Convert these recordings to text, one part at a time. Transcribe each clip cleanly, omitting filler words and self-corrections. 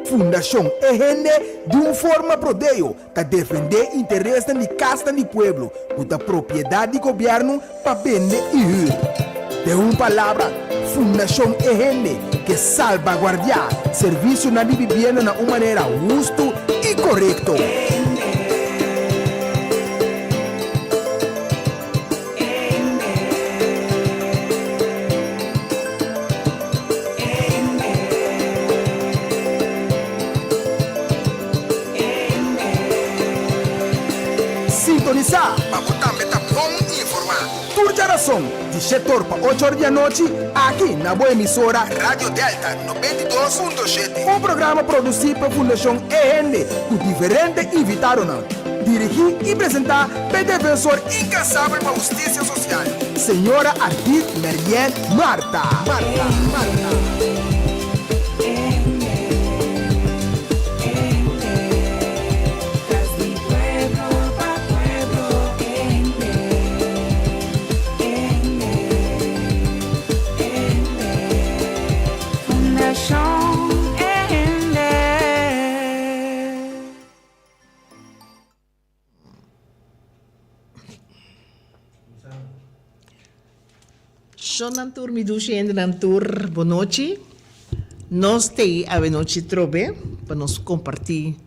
Fundashon E Hende di un forma prodeo ta defendé interesnan di kasnan di pueblo ku ta propiedat di gobièrnu pa bende i hür. Den un palabra, Fundashon E Hende ke salbaguardiá servisionan di bibienda na un manera hustu i korekto. Sintonisá pa bo tambe ta bon informá. Tur djarason di shetor pa ocho or di anochi aki na bo emisora Radio Delta 92.7. Un programa produsí pa Fundashon E Hende ku diferente invitadonan. Dirigí i presentá p'e defensor inkansabel pa hustisia sosial, señora Ardith Merien Martha. Martha. Martha. Shonnan tur mi dushi hendenan tur bonochi. Nos t'ei awenochi trobe pa nos kompartí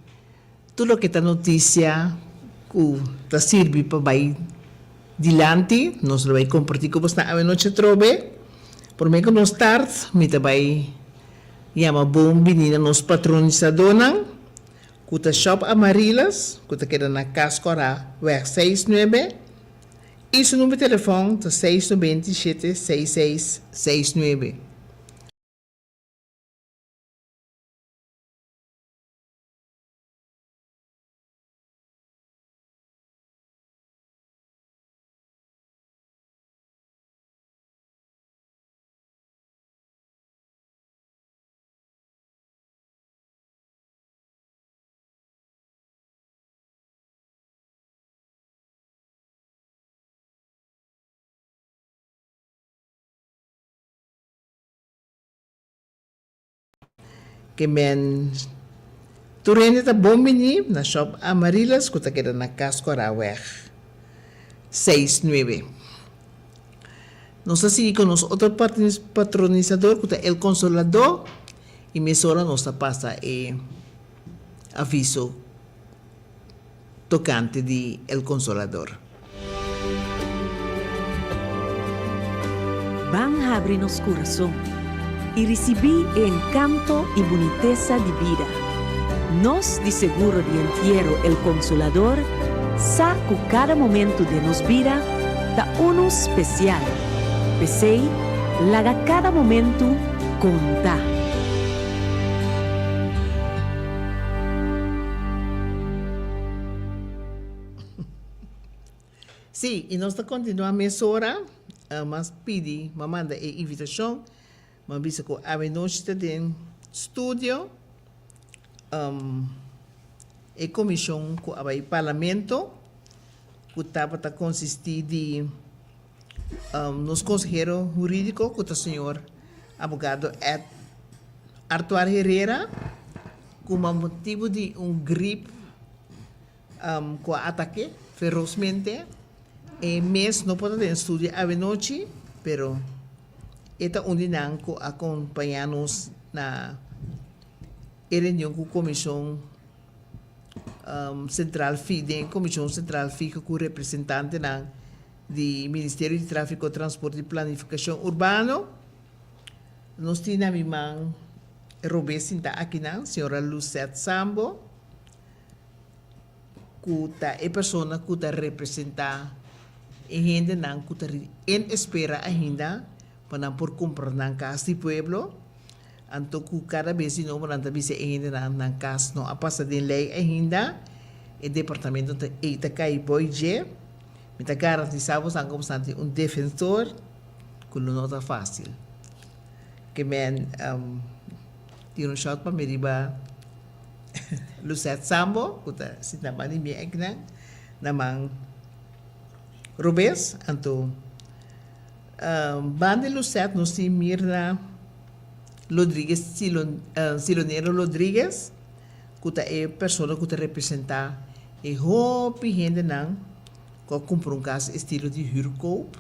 tur loke ta notisia ku ta sirbi pa bai dilanti. Nos lo bai kompartí ku bosnan awenochi trobe. Promé ku nos start mi ta bai yama bon bini na nos patronisadónan. Ku ta Shop Amarilas, ku ta keda na Cas Corá, Weg seis nuebe, i su number telefòn ta seis 97 seis seis seis nuebe. Ke men tur hende ta bon bini na Shop Amarilas ku ta keda na Kaskoraweg seis nuebe. Nos ta sigui ku nos otro patronisador ku ta El Consolador. I mesora nos ta pasa e aviso tokante di El Consolador. Ban habri nos kurason i risibí e enkanto i bunitesa di bida. Nos di Seguro di Entiero El Consolador sa ku kada momentu den nos bida ta unu spesial. P'esei, laga kada momentu Konta. Sí, i nos ta kontinuá mesora. Mas pidi, m'a manda e invitashon. M'a bisa ku awenochi ta den studio e komishon ku a bai parlamento ku tabata konsistí di. Nos konsehero hurídiko ku ta señor abogado Ed Artuar Herrera ku ma motibu di un grip ku a atak'é ferosmente e mes no por ta den studio awenochi pero e ta un di nan ku a kompañá nos na e reunion ku komishon sentral den komishon sentral fiho ku representantenan di Ministerio di Tráfiko, Transporte i Planifikashon Urbano. Nos tin na mi man robes sinta akinan, señora Lucette Sambo, ku ta e persona ku ta representá e hendenan ku ta en espera ainda pa nan por kumpra nan kas di pueblo. Anto ku kada bes di nobo nan ta bisa e hendenan nan kas no a pasa den lei ainda, e departamento ta ei ta kai boi dje. Mi ta garantisá bosan ku bosan tin un defensor ku lo no ta fásil. Ke men tira un shòt pa mi riba Lucette Sambo ku ta sinta banda di mi einan na man robes. Anto banda di Lucette nos tin Mirna. Lodriguez Silonero Lodriguez ku ta e persona ku ta representá e hopi hendenan ku a kumpra un kas estilo di hürkoop,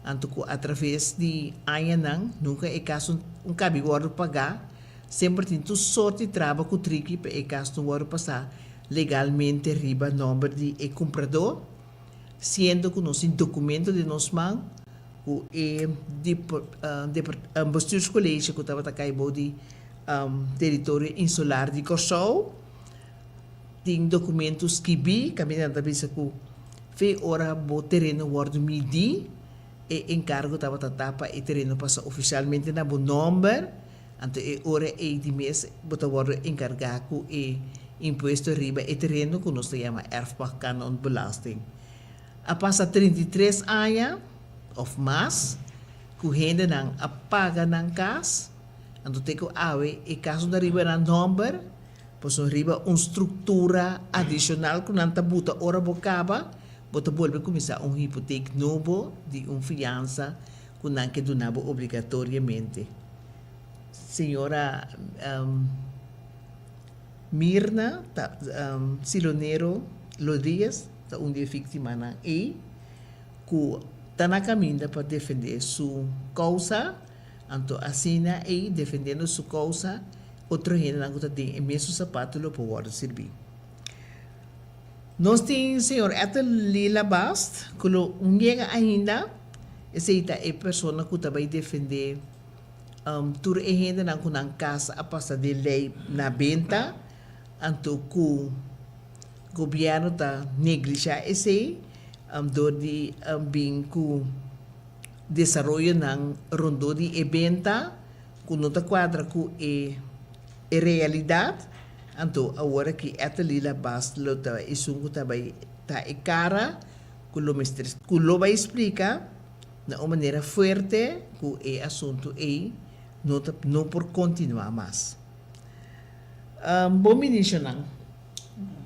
anto ku atraves di añanan nunka e kas un kabi wòrdu pagá, semper tin tur sort di traba ku triki pa e kas no wòrdu pasá legalmente riba nòmber di e kumpradó, siendo ku nos tin dokumento den nos man ku e Bestuurscollege ku tabata kai bou di teritorio insular di Kòrsou. Tin documento skibí kaminda nan ta bisa ku fe ora bo tereno wòrdu midí, e enkargo tabata ta pa e tereno pasa ofisialmente na bo nòmber, anto e ora ei di mes bo ta wòrdu enkargá ku e impuesto riba e tereno ku nos ta yama erfpachtkanonbelasting. A pasa 33 aña òf mas ku hendenan a paga nan kas, anto te ku awe e kas no ta riba nan nòmber. Pasobra riba un struktura adishonal ku nan ta buta ora bo kaba, bo ta bolbe kuminsá un hipotek nobo di un fiansa ku nan ke duna bo obligatoriamente. Señora Mirna ta Silonero Lodriguez ta un di e víktimanan ei ku ta na kaminda pa defendé su kousa. Anto asina ei, defendiendo su kousa, otro hendenan ku ta den e mesun sapato lo por wòrdu sirbí. Nos tin señor Ethel Lila Bast ku lo un yega ainda, esei ta e persona ku ta bai defendé tur e hendenan ku nan kas a pasa den lei na benta, anto ku gobièrnu ta neglishá esei dor di bin ku desaroyonan rondó di e benta ku no ta kuadra ku e e realidat, anto awor aki Ethelila Bast lo ta esun ku ta bai ta e kara ku lo mester ku lo bai splika na un manera fuerte ku e asuntu ei no ta no por kontinuá mas. Bon ministronan.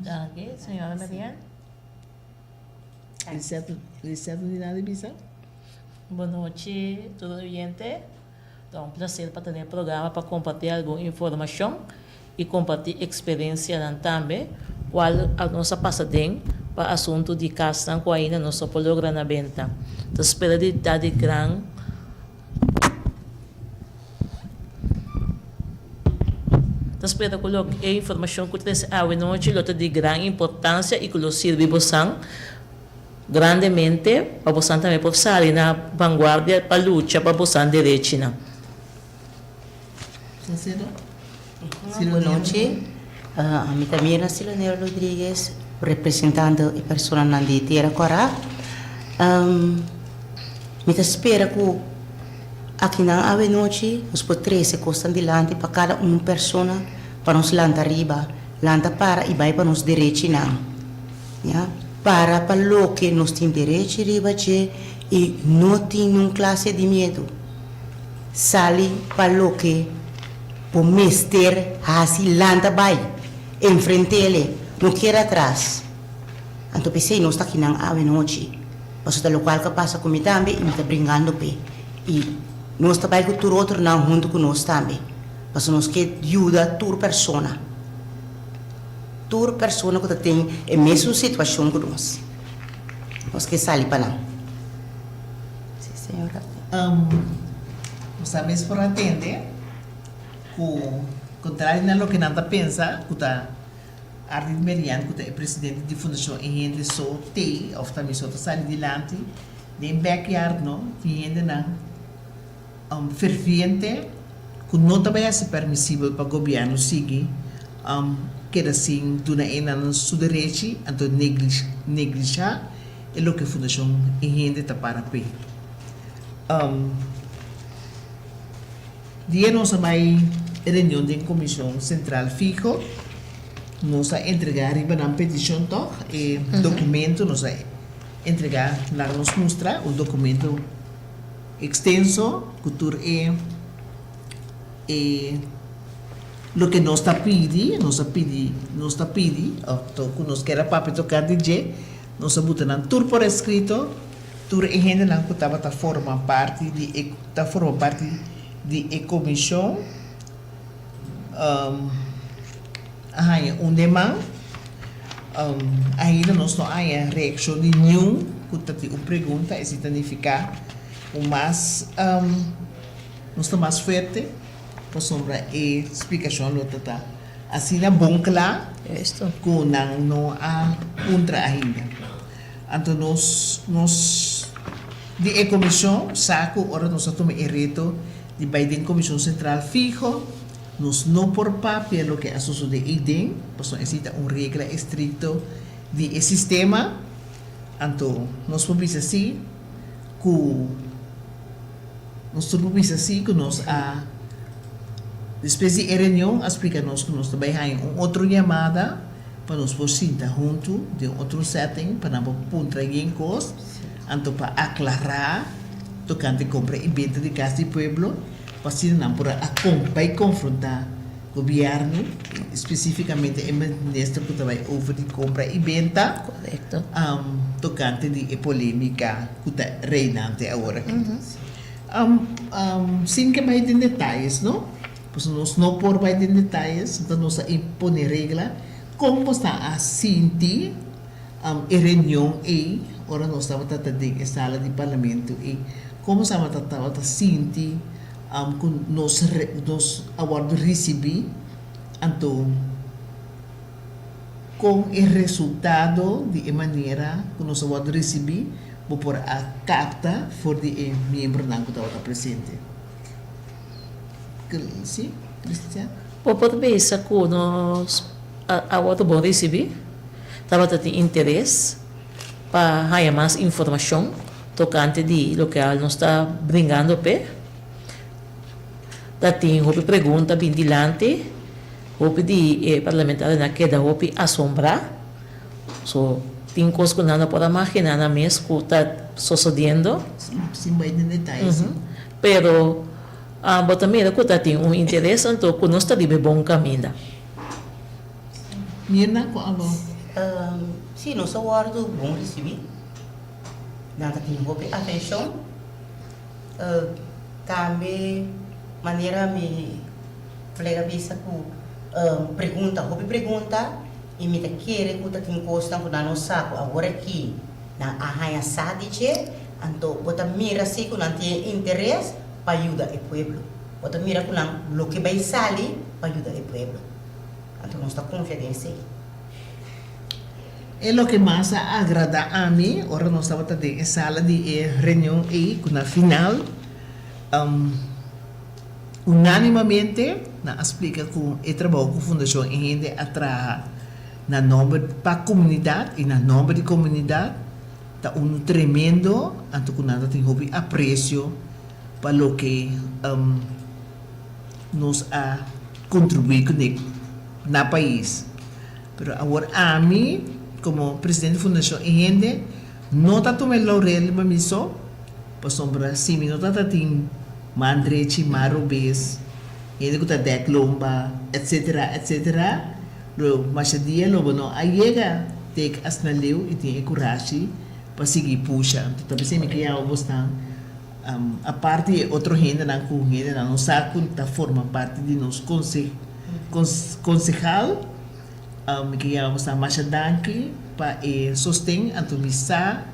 Danki, señora Marianne. Lisette no tin nada di bisa? Bon nochi tur oyente. Ta un placer pa tene e programa pa comparti algun informacion y comparti experiencianan tambe cual nos a pasa den pa asunto di casnan cu ainda nos no por logra na benta. Ta spera di ta di gran. Ta spera ku lo e informashon ku trese awe nochi lo ta di gran importansia i ku lo sirbi bosan grandemente pa bosan tambe por sali na vanguardia pa lucha pa bosan derechinan. Bon nochi, mi ta Mirna Silonero Rodriguez, representando e personanan di Tera Kòrá. Mi ta spera ku akinan awenochi nos por trese kosnan dilanti pa kada un persona pa nos lanta riba, lanta para i bai pa nos derechinan. Ya, para pa loke nos tin derechi riba dje i no tin nun klase di miedu. Sali pa loke bo mester hasi, lanta bai, enfrent'ele, no keda atras. Anto p'esei nos ta akinan awenochi, pasobra ta lokual ku a pasa ku mi tambe i mi ta bringando p'e. I nos ta bai ku tur otronan huntu ku nos tambe, pasobra nos ke yuda tur persona, tur persona ku ta den e mesun situashon ku nos. Nos ke sali pa nan. Sí, señora. Nos ta mes por atende ku kontrario na loke nan ta pensa ku ta Ardit Merian ku ta e presidente di Fundashon E Hende So T'ei òf ta mi so ta sali dilanti den backyard no tin hendenan ferviente ku no ta bai hasi permisibel pa gobièrnu sigui keda sin duna e nan su derechi anto neglishá e loke Fundashon E Hende ta para p'e. Dia nos a bai reunion den Komishon Sentral Fiho, nos a entregá riba nan petishon tòg e dokumento, nos a entregá laga nos mustra un dokumento ekstenso ku tur e e loke nos ta pidi, nos a pidi, nos ta pidi òf ku nos kier a papia tokante dje, nos a buta nan tur por eskrito. Tur e hendenan ku tabata forma parti di e ta forma parti di e komishon. A haña un deman. Ainda nos no haña reakshon di niun ku ta tin un pregunta. Esei ta nifiká ku mas nos ta mas fuerte pasobra e splikashon lo ta ta asina bon kla ku nan no a puntra ainda. Anto nos nos di e komishon sa ku ora nos a tuma e reto di bai den komishon sentral fiho, Nos no por papia loke a sosodé eiden, pasobra esei ta un regla estrikto di e sistema. Anto nos por bisa sí ku nos tur por bisa sí ku nos a despues di e reunion a splika nos ku nos ta bai haña un otro yamada pa nos por sinta huntu den otro setting pa nan por puntra yen kos, anto pa aklará tokante kompra i benta di kas di pueblo. Pa asina nan por a bai konfrontá gobièrnu, spesífikamente e minister ku ta bai over di kompra i benta, tokante di e polémika ku ta reinante awor aki. Sin ke bai den detayes, no? Pasobra nos no por bai den detayes, ta nos a imponé regla. Kon bo sta a sinti e reunion ei ora nos tabata ta den e sala di parlamento ei? Kon bo tabata tabata sinti ku nos nos a wòrdu risibí? Anto kon e resultado di e manera ku nos a wòrdu risibí bo por a kapta for di e miembronan ku tabata presente? Sí, Christian? Bo por bisa ku nos a wòrdu bon risibí? Tabata tin interes pa haña mas informashon tokante di loke nos ta bringando p'e. Ta tin hopi pregunta bin dilanti, hopi di e parlamentarionan a keda hopi asombrá. So, tin kos ku nan no por a maginá nan mes ku ta sosodiendo. Sin bai den detaye, si. Pero bo ta mira ku ta tin un interes anto ku nos ta riba e bon kaminda. Mirna ku abo. Sí, nos a wòrdu bon risibí. Nan ta tin hopi atenshon. Tambe manera mi kolega bisa ku pregunta, hopi pregunta i mi ta kere ku ta tin kosnan ku nan no sa ku awor aki nan a haña sa di dje, anto bo ta mira si ku nan tin e interes pa yuda e pueblo. Bo ta mira ku nan loke bai sali pa yuda e pueblo. Anto nos ta konfia den esei. E loke mas a agradá ami ora nos tabata den e sala di e reunion ei ku na final unánimamente nan a splika ku e trabou ku Fundashon E Hende a traha na nòmber pa komunidat i na nòmber di komunidat ta unu tremendo anto ku nan ta tin hopi apresio pa loke nos a kontribuí kuné na pais. Pero awor ami, komo presidente di Fundashon E Hende, no ta tuma e laurel riba mi so, pasobra si mi no ta ta tin man drechi, man robes, hende ku ta dèk lomba, etsetera, etsetera, lo masha dia lo bo no a yega tek asina leu i tin e kurashi pa sigui pusha. Anto ta bisei mi ke yawa bosnan. Aparte di e otro hendenan ku hendenan no sa ku ta forma parti di nos konsehal, mi ke yama boso masha danki pa e sosten. Anto mi sa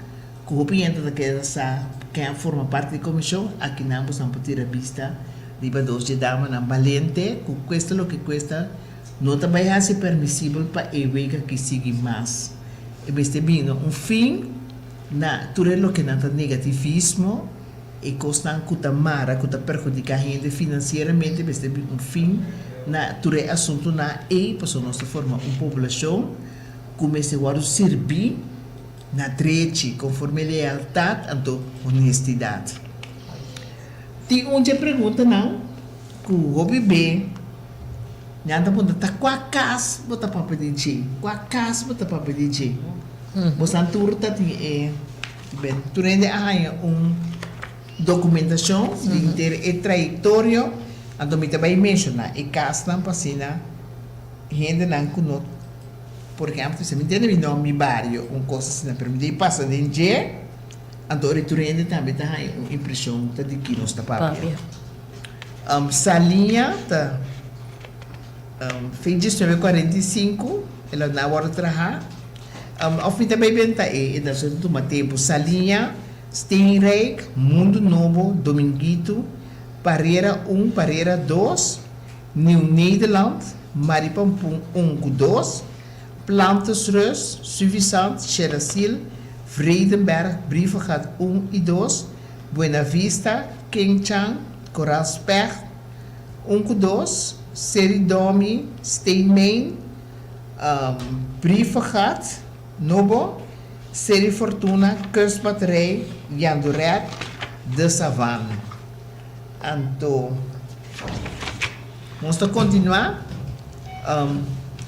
ku hopi hende ta keda sa ken a forma parti di komishon. Akinan boso por tira bista riba dos dje damanan balente ku kuesta loke kuesta no ta bai hasi permisibel pa e wega aki sigui mas. E mester bini un fin. Na tur e lokenan ta negativismo, e kosnan ku ta mara, ku ta perhudiká hende finansieramente, mester bin un fin na tur e asuntunan ei, pasobra nos ta forma un poblashon ku mester wòrdu sirbí na drechi, konforme lealtat anto honestidat. Tin un dje preguntanan ku hopi be nan ta puntra ta kua kas bo ta papia di dje? Kua kas bo ta papia di dje? Bosan tur ta tin e ben tur hende a haña un dokumentashon di henter e trayektorio, anto mi ta bai menshoná e kasnan pa asina hendenan ku no por ehèmpel si mi tende mi nòmber mi bario un kos asina pero mi debe pasa den dje anto ora tur hende tambe ta haña un impreshon ta di ki nos ta papia. Saliña ta. Fin 1945 el a na wòrdu trahá. Òf mi ta bai benta e e ta tuma tempu. Saliña, Steenrijk, Mundu Nobo, Dominguito, Parera un, Parera dos, Nieuw Nederland, Maripampun un ku dos, Plantersrus, Suffisant, Sherasil, Vredenberg, Brievengat un i dos, Buena Vista, Kengchang, Koral Specht, un ku dos, Seri Domi, Steenmijn, Brievengat, Nobo, Seri Fortuna, Kustbatterij, Jandoret, De Savanne. Anto nos ta kontinuá,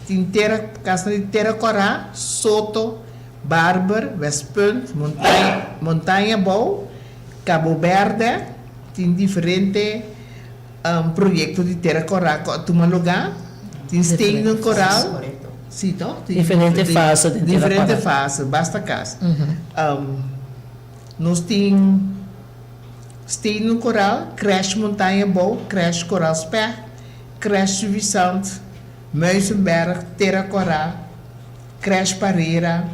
tin tera, kasnan di Tera Kòrá, Soto, Barber, Westpunt, Montaña, Montaña Bou, Cabo Berde, tin diferente proyecto di Tera Kòrá ku a tuma lugá, tin Stenen Koraal, sí to? Tin Diferente fase den Tera Kòrá. Diferente fase, basta kas. Nos tin Stenen Koraal, Crèche Montaña Bou, Crèche Koraal Specht, Crèche Suffisant, Muizenberg, Tera Kòrá, Crèche Parera,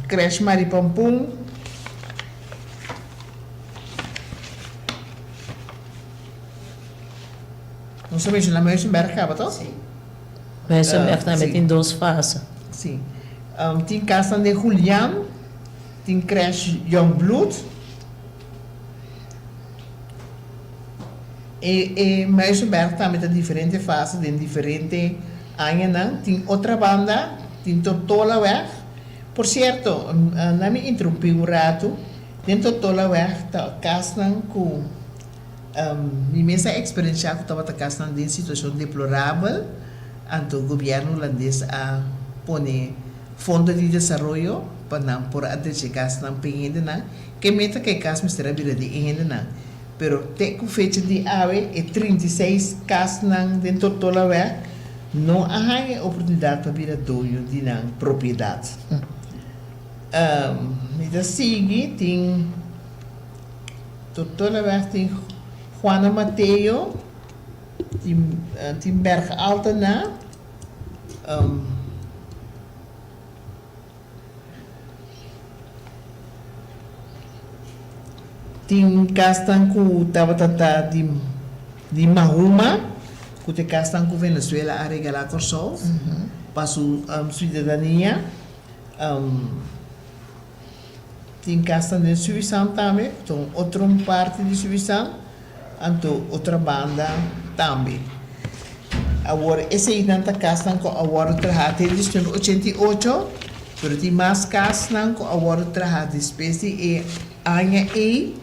Crèche Maripampun. Nos a menshoná Muizenberg kaba toch? Sí. Muizenberg tambe tin dos fase. Sí. Tin kasnan den Julian, tin Crèche Jongbloed. E e Muizenberg tambe ta diferente fase den diferente añanan. Tin Otrabanda, tin Tortolaweg. Por sierto, na mi interumpí un ratu, den Tortolaweg ta kasnan ku mi mes a eksperenshá ku tabata kasnan den situashon deplorabel, anto gobièrnu hulandes a pone fondo di desaroyo pa nan por a drecha e kasnan pa e hendenan. Ke meta ku e kas mester a bira di e hendenan. Pero te ku fecha di awe e 36 kasnan den Tortolaweg no a haña e oportunidat pa bira doño di nan propiedat. Mi ta sigui tin Tortolaweg tin Juana Mateo, tin tin Berg Altena. Tin kasnan ku tabata ta di di Mahuma, ku ta e kasnan ku Venezuela a regalá Kòrsou pa su siudadania. Tin kasnan den Suisan tambe, ku ta un otro parti di Suisan, anto otra banda tambe. Awor eseinan ta kasnan ku a wòrdu traha te 1988, pero tin mas kasnan ku a wòrdu traha despues di e aña ei,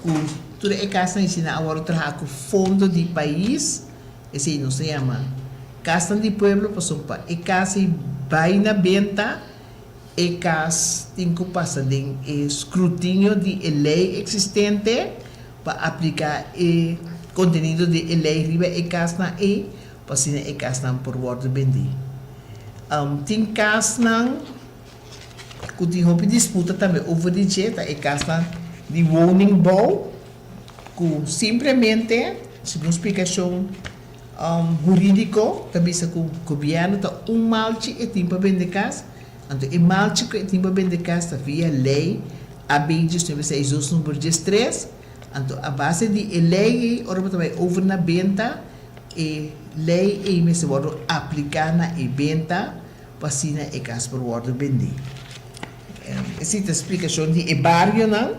ku tur e kasnan asina a wòrdu traha ku fondo di pais, esei nos ta yama kasnan di pueblo, pasobra pa e kas ei bai na benta, E kas tin ku pasa den e skrutinio di e lei eksistente pa apliká e kontenido di e lei riba e kasnan ei pa asina e kasnan por wòrdu bendí. Tin kasnan ku tin hopi disputa tambe over di dje, ta e kasnan di woningbouw ku simplemente, segun splikashon Hurídiko ta bisa ku gobièrnu ta un malchi e tin pa bende kas, anto e malchi ku e tin pa bende kas ta via lei AB 1962 number 13, anto a base di e lei ei ora bo ta bai over na benta e lei ei mester wòrdu apliká na e benta pa asina e kas por wòrdu bendí. Esei ta splikashon di e barionan.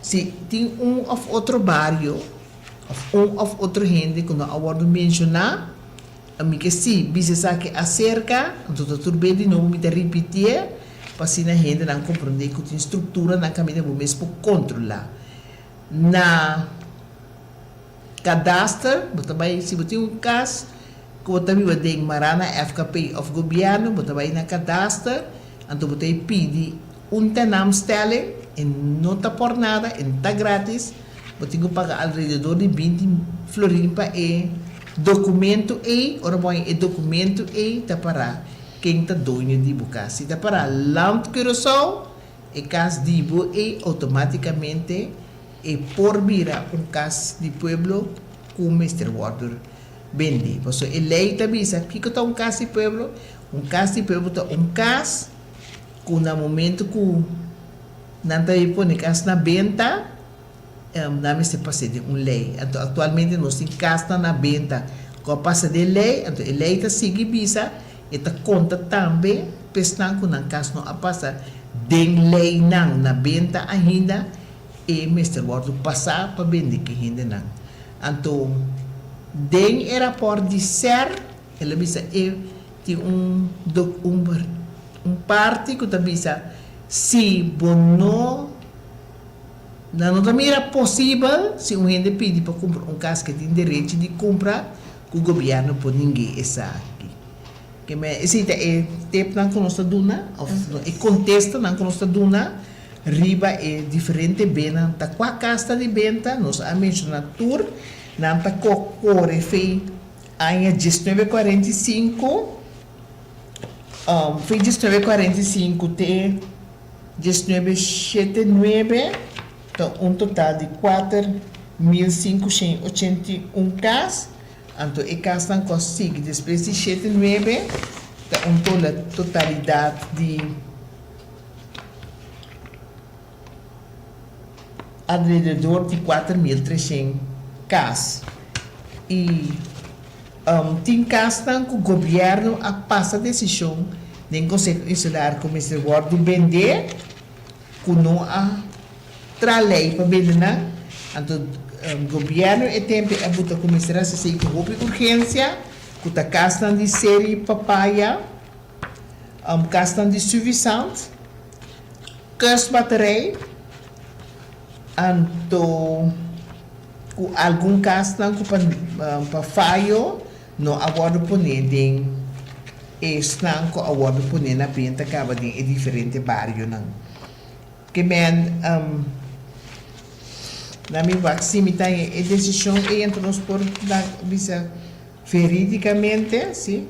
Si tin un òf otro bario òf un òf otro hende ku no a wòrdu menshoná, mi ke sí bisa esaki aserka, anto ta tur be di nobo mi ta ripitié pa asina hendenan komprondé ku tin strukturanan kaminda bo mes por kontrolá. Na kadaster bo ta bai, si bo tin un kas ku bo ta biba den mará na FKP òf gobièrnu, bo ta bai na kadaster, anto bo ta e pidi Un tenamstelling, e no ta por nada, e no ta gratis, bo tin ku paga alrededor di binti florin pa e documento ei, ora bo haña e documento ei ta para ken ta doño di bo kas. Si ta para Land Curaçao, e kas di bo ei automaticamente e por bira un kas di pueblo ku mester wòrdu. bende. Pasobra e lei ta bisa kiko ta un kas di pueblo? Un kas di pueblo ta un kas ku na momento ku nan ta bin pone kas na benta, nan mester pasa den un lei. Anto aktualmente nos tin kasnan na benta ku a pasa den lei, anto e lei ta sigui bisa e ta konta tambe pa esnan ku nan kas no a pasa den leinan na benta ainda, e mester wòrdu pasá pa bende ku e hendenan. Anto den e rapòrt di ser el a bisa e tin un un parti ku ta bisa si bo no Nan no ta mira posibel si un hende pidi pa kumpra un kas ke tin derechi di kumpra ku gobièrnu por ning'é esaki. Ke men esei ta e tepnan ku nos ta duna òf e kontestanan ku nos ta duna riba e diferente bennan ta kua kas ta di benta nos a menshoná tur nan ta kore fei aña diesnuebe kuarenta i sinku fei diesnuebe kuarenta i sinku te 19 shete nuebe ta un total di 4581 kas, anto e kasnan ku a sigui despues di shete nuebe ta un totalidat di alrededor di 4300 kas. I tin kasnan ku gobièrnu a pasa desishon den Konseho Insular ku mester wòrdu bendé, ku no a traha lei pa bende nan. Anto gobièrnu e tempu a buta ku mester hasi esei ku hopi urgensia, ku ta kasnan di Seri Papaya, kasnan di Suffisant, Kustbatterij, anto ku algun kasnan ku pa fayo no a wòrdu poné den esnan ku a wòrdu poné na benta kaba den e diferente barionan. Ke men na mi wak si mi ta e desishon ei anto nos por bisa veridikamente si.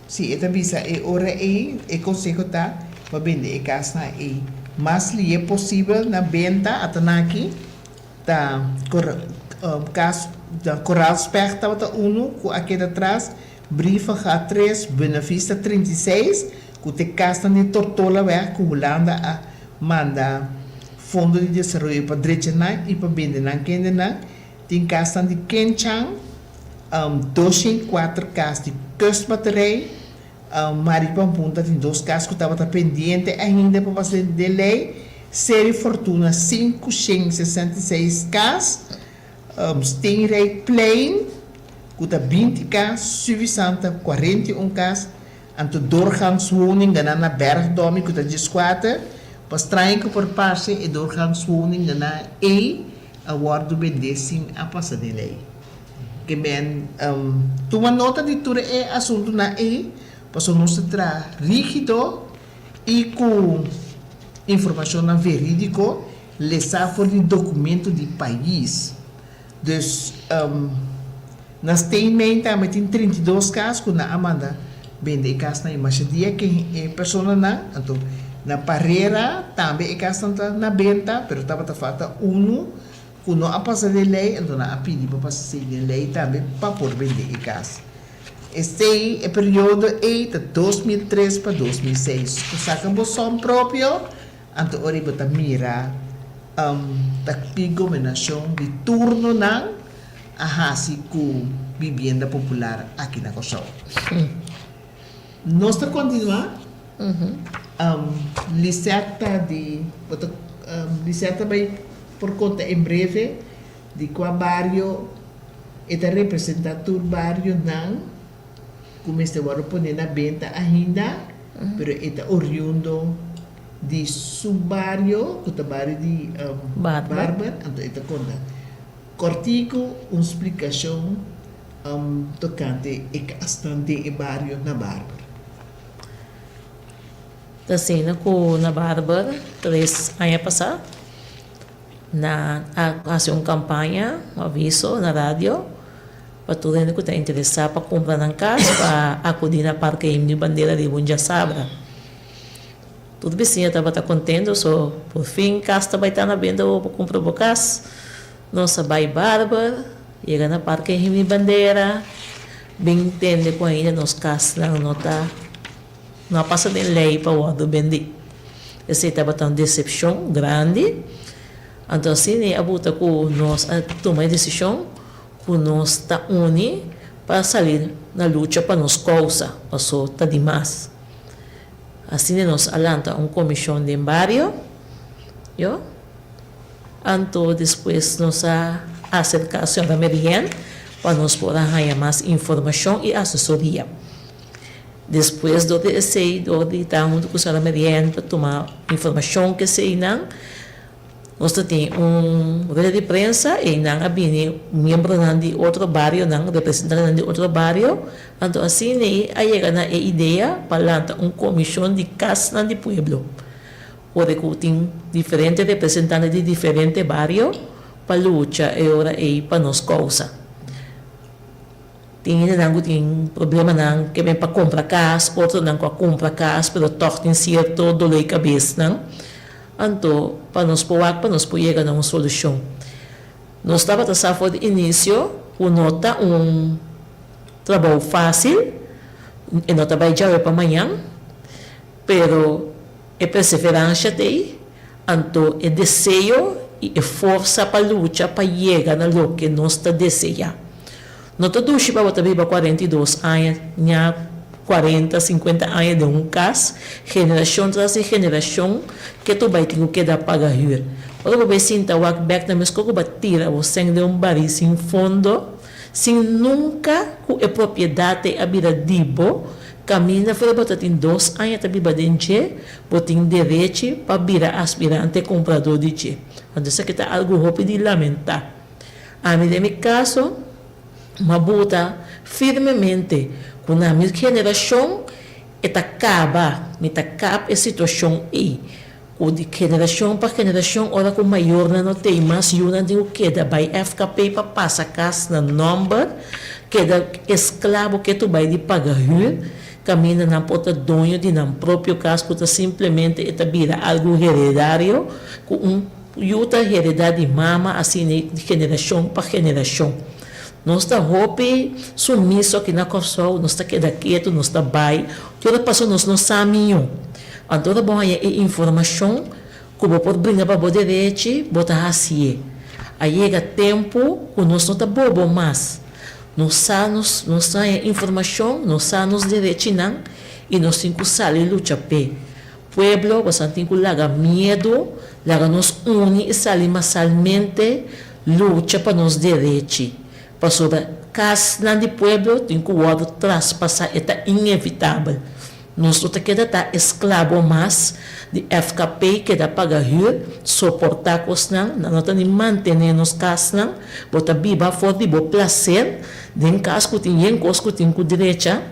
Si e ta bisa e ora ei, e konseho ta pa bende e kasnan ei mas lihe posibel na benta. Atanaki ta kas na Koraalspecht tabata unu ku a keda tras, Brievengat tres, Buenavista 36, ku ta e kasnan di Tortolaweg ku Hulanda a manda Fondo di Desaroyo pa drecha nan i pa bende nan kendenan. Tin kasnan di Kenchan, 204 kas di Kustbatterij, Maripampunta tin dos kas ku tabata pendiente ainda pa pasa den lei, Seri Fortuna 566 kas, Steenrijkplein ku ta 20 kas, Suvisanta 41 kas, anto doorgangswoningennan na Bergdomi ku ta 14, pa straño ku por parse e doorgangswoningennan ei a wòrdu bendé sin a pasa den lei. Ke men tuma nota di tur e asuntunan ei, pasobra nos ta traha rígido i ku informashonnan verídiko lesá for di dokumento di pais. Dus, na Steenmijn tambe tin 32 kas ku nan a manda bende e kasnan i masha dia ke e personanan, anto na Parera tambe e kasnan ta na benta, pero tabata falta unu ku no a pasa den lei, anto nan a pidi pa pasa esei den lei tambe pa por bende e kas. Esei, e periodo ei ta 2003 pa 2006. Ku saka bo som propio, Anto ora bo ta mira ta ki gobernashon di turnonan a hasi ku bibienda popular aki na Kòrsou. Nos ta kontinuá. Lisette ta di bo ta Lisette ta bai por konta en breve di kua bario e ta representá tur barionan ku mester wòrdu pone na benta ainda pero e ta oriundo di su bario ku ta bario di Barber, anto e ta konta kòrtiku un splikashon tokante e kasnan den e bario na Barber. Ta asina ku na Barber tres aña pasá nan a hasi un kampaña, un aviso na radio pa tur hende ku ta interesá pa kumpra nan kas pa akudí na Parke Himno i Bandera riba un djasabra. Tur bisiña tabata kontento, so por fin kas ta bai ta na benta bo pa kumpra bo kas. Nos a bai Barber, yega na Parke Himni Bandera. Bin tende ku ainda nos kasnan no ta no a pasa den lei pa wòrdu bendí. Esei tabata un desepshon grandi. Anto asina e a buta ku nos a tuma e desishon ku nos ta uni pa sali na lucha pa nos kousa, paso ta dimas. Asina nos a lanta un komishon den bario, yo. Anto despues nos a aserká señora Merienne pa nos por a haña mas informashon i asesoria. Despues dor di esei, dor di ta huntu ku señora Merienne pa tuma informashon ku eseinan, nos ta tin un rueda di prensa, einan a bini miembronan di otro barionan, representantenan di otro bario, anto asina ei a yega na e idea pa lanta un komishon di kasnan di pueblo. Ora ku tin diferente representante di diferente bario pa lucha e ora ei pa nos kousa. Tin hendenan ku tin problemanan ke ben pa kumpra kas, otronan ku a kumpra kas pero tòg tin sierto doló di kabesnan. Anto pa nos por wak pa nos por yega na un solushon. Nos tabata sa for di inisio ku no ta un trabou fásil, e no ta bai djawe pa mañan, pero. E perseveransha t'ei, anto e deseo i e forsa pa lucha pa yega na loke nos ta deseá. No ta dushi pa bo ta biba 42 aña, ña kuarenta, sinkuenta aña den un kas, generashon tras di generashon ke tur bai tin ku keda paga hür. Ora bo bai sinta wak bèk na meskos ku bo a tira bo sèn den un barí sin fondo, sin nunka ku e propiedat ei a bira di bo, Kaminda fuera bo ta tin dos aña ta biba den dje, bo tin derechi pa bira aspirante kumpradó di dje. Anto esaki ta algu hopi di lamentá. Ami den mi kaso, m'a buta firmemente ku na mi generashon e ta kaba, mi ta kap e situashon ei. Ku di generashon pa generashon ora ku mayornan no tei mas yunan tin ku keda bai FKP pa pasa kas na nòmber, keda esklabo ketu bai di paga hür, kaminda nan por ta doño di nan propio kas ku ta simplemente e ta bira algu heredario ku un yu ta heredá di mama asina di generashon pa generashon. Nos ta hopi sumiso aki na Kòrsou, nos ta keda ketu, nos ta bai, tur a paso nos no sa miño. Anto ora bo haña e informashon ku bo por bringa pa bo derechi, bo ta hasié. A yega tempu ku nos no ta bobo mas. Nos sa nos nos ta haña informashon, nos sa nos derechinan i nos tin ku sali lucha p'e. Pueblo, boso tin ku laga miedu, laga nos uni i sali masalmente lucha pa nos derechi. Pasobra kasnan di pueblo tin ku wòrdu traspasá, e ta inevitabel. Nos no ta keda ta esklabo mas di FKP keda paga hür, soportá kosnan, nan no ta ni mantené nos kasnan, bo ta biba for di bo plaser den kas ku tin yen kos ku tin ku drecha,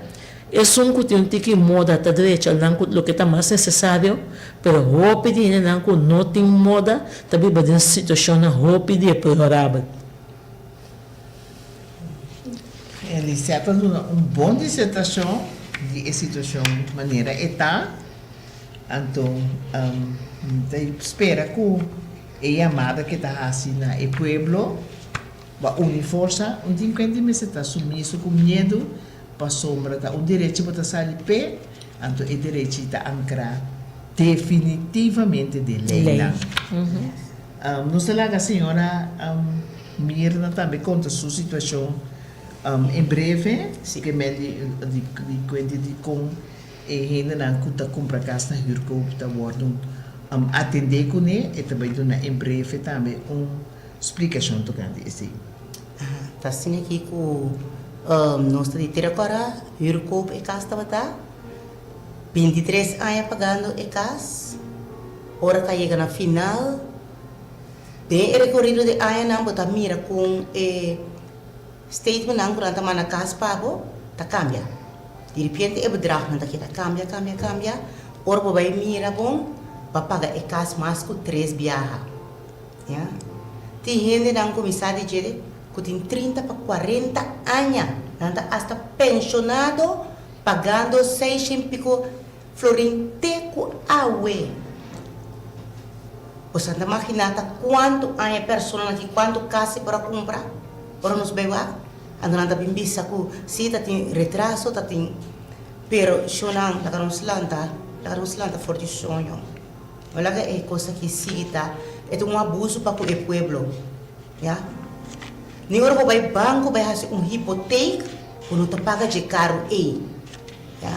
esun ku tin un tiki moda ta drecha nan ku loke ta mas nesesario, pero hopi di hendenan ku no tin moda ta biba den situashonnan hopi deplorabel. Elisea ta duna un bon disertashon di e situashon manera e ta. Anto mi ta spera ku e yamada ke ta hasi na e pueblo pa uni forsa. Un tin kuenta di mester ta sumiso ku miedu pasobra ta un derechi bo ta sali p'e, anto e derechi ta ankrá definitivamente den leinan. Nos ta laga señora Mirna tambe konta su situashon en breve, ke men di kuenta di kon e hendenan ku ta kumpra kas na huurkoop ta wòrdu atendé kuné, e ta bai duna en breve tambe un splikashon tokante esei. Ta asina aki ku nos ta di tera kòrá, huurkoop e kas tabata, 23 aña pagando e kas, ora ku a yega na final. Den e rekorido di añanan bo ta mira kon e statementnan ku nan ta manda kas pa bo ta kambia. Di repente e bedragnan ta keda kambia, kambia, kambia. Ora bo bai mira bon, bo a paga e kas mas ku tres biaha. Ya. Tin hendenan ku mi sa di dje ku tin 30 pa 40 aña, nan ta asta penshonado pagando seishent piko Florin te ku awe. Boso a ta maginá ta kuantu aña e personanan aki, kuantu kas e por a kumpra ora nos bai wak? Anto nan ta bin bisa ku si ta tin retraso, ta tin, pero shownan laga nos lanta, laga nos lanta for di soño. No laga e kos aki sigui ta, e ta un abuso pa ku e pueblo, ya. Ni ora bo bai banko bai hasi un hipoteek, bo no ta paga dje karu ei, ya.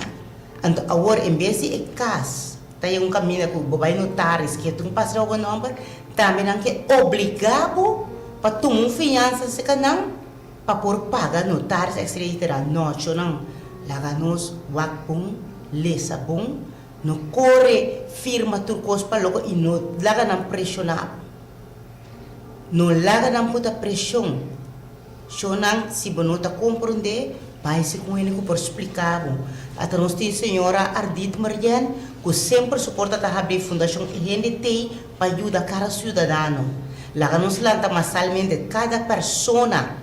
Anto awor en bes di e kas ta yega un kaminda ku bo bai notaris ke tin pasa riba bo nòmber, tambe nan ke obligá bo pa tuma un fiansa serka nan pa por paga notaris etcetera. No, chonan, laga nos wak bon, lesa bon, no kore firma tur kos pa loko i no laga nan preshoná bo. No laga nan puta preshon. Shownan, si bo no ta komprondé, bai si ku hende ku por splika bo. Ata nos tin señora Ardit Merjen ku semper su porta ta habrí Fundashon Hende Tei pa yuda kada siudadano. Laga nos lanta masalmente kada persona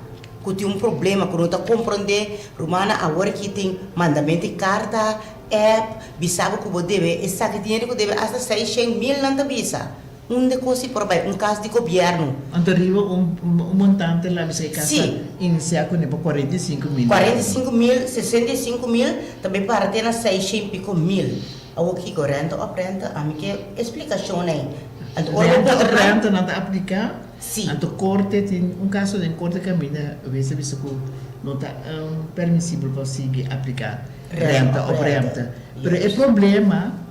ku tin un problema ku no ta komprondé, rumannan awor aki tin mandamentu di karta, app, bisa bo ku bo debe esaki tin hende ku debe asta 600.000 nan ta bisa. Unda kos si por bai un kas di gobièrnu? Anto riba un montante la bisa e kas ta inisiá kuné pa 45 mil. 45 mil, 65 mil, ta bai para te na seishent piko mil. Awor kiko, renta òf renta? Ami ke e splikashon ei. Anto ora bo Renta òf renta nan ta apliká? Si. Anto korte tin un kaso den korte kaminda wes a bisa ku no ta permisibel pa sigui apliká renta òf renta. Pero e problema.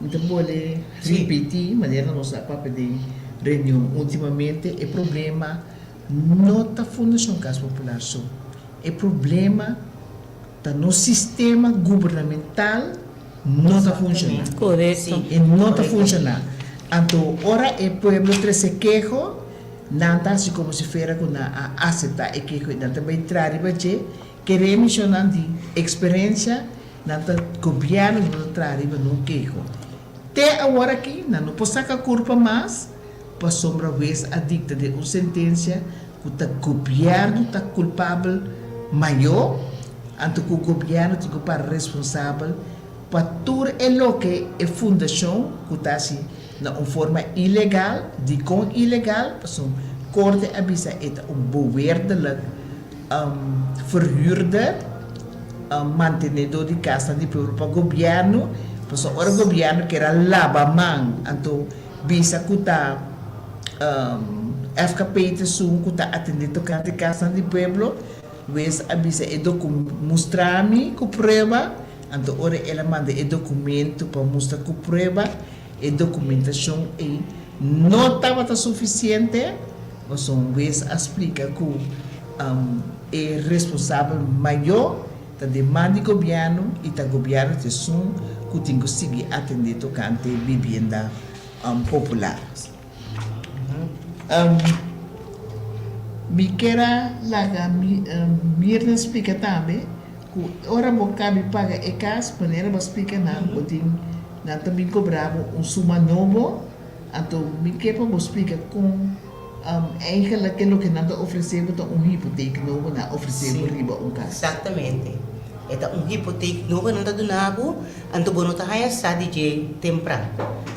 Mi ta bole ripiti manera nos a papia den reunion ultimamente, e problema no ta Fundacion Cas Popular so. E problema ta nos sistema gubernamental no ta funciona. Corecto. E no ta funciona. Anto ora e pueblo trece keho, nan ta haci como si fuera cu nan a acepta e keho y nan ta bay traha riba dje. Kere misionnan di experencia. Nan ta gobièrnu no ta traha riba nun keho. Te awor aki nan no por saka kurpa mas pasobra hues a dikta den un sentensia ku ta gobièrnu ta kulpabel mayó, anto ku gobièrnu tin ku para responsabel pa tur e loke e fundashon ku ta hasi na un forma ilegal, dikon ilegal? Pasobra korte a bisa e ta un beweerdelijk verhuurder, mantenedor di kasnan di pueblo pa gobièrnu, pasobra ora gobièrnu kier a laba man anto bisa ku ta FKP ta esun ku ta atendé tokante kasnan di pueblo, wes a bisa e mustra mi ku prueba, anto ora el a manda e dokumento pa mustra ku prueba, e dokumentashon ei no tabata sufisiente. Pasobra wes a splika ku e responsabel mayó ta den man di gobièrnu i ta gobièrnu ta esun ku tin ku sigui atendé tokante bibienda popular. Mi kier a laga Mirna splika tambe ku ora bo kabi paga e kas, manera bo a splika nan, bo tin nan ta bin kobra bo un suma nobo. Anto mi ke pa bo splika kon eigenlijk e loke nan ta ofresé bo ta un hipoteek nobo nan a ofresé bo riba un kas. Exactamente. E ta un hipoteek nobo nan ta duna bo, anto bo no ta haña sa di dje tempran.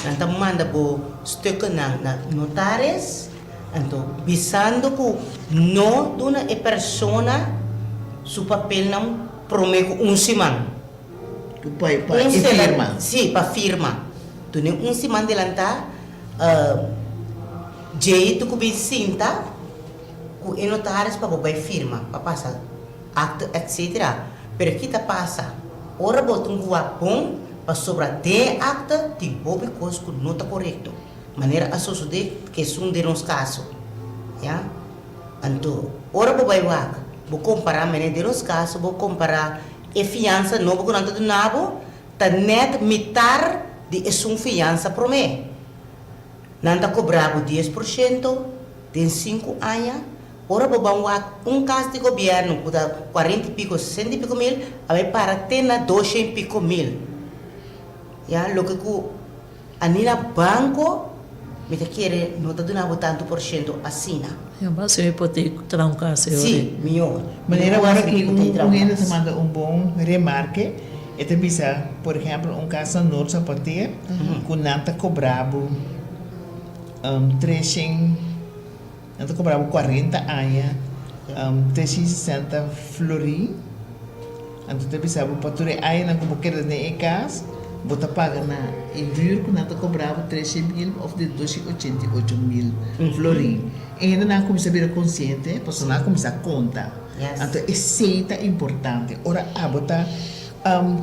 Nan ta manda bo stukkennan na notaris, anto bisando ku no duna e persona su papelnan promé ku un siman. Pa e firma. Sí, pa firma. Tuni un siman delantá, djei tu ku bin sinta ku e notaris pa bo bai firma, pa pasa akto etcetera. Pero ki ta pasa? Ora bo tin ku wak bon, pasobra den e akto tin hopi kos ku no ta korekto, manera a sosodé ku esun den nos kaso. Ya. Anto, ora bo bai wak, bo kompará manera den nos kaso, bo kompará E fiansa nobo ku nan ta duna bo ta nèt mitar di esun fiansa promé. Nan ta kobra bo 10% den sinku aña. Ora bo ban wak un kas di gobièrnu ku ta kuarenta i piko, sesenta i piko mil, a bai para te na doshen i piko mil. Ya, loke ku A ni na banco mi ta kere no ta duna bo tanto por ciento asina. Ya bo hasi un hipoteek traha un cas e ora. Si, mihor. Manera ora ki un hende ta manda un bon remarke, e ta bisa, por ehempel, un cas na Noord Zapateer, cu nan ta cobra bo treshen, nan ta cobra bo 40 aña. 360 florin. Anto ta bisa bo pa tur e añanan ku bo keda den e kas, bo ta paga na e hür ku nan ta kobra bo treshe mil òf di doshi ochenta i ocho mil florin. E hendenan a kuminsá bira konsiente pasobra nan a kuminsá konta. Anto esei ta importante ora abo ta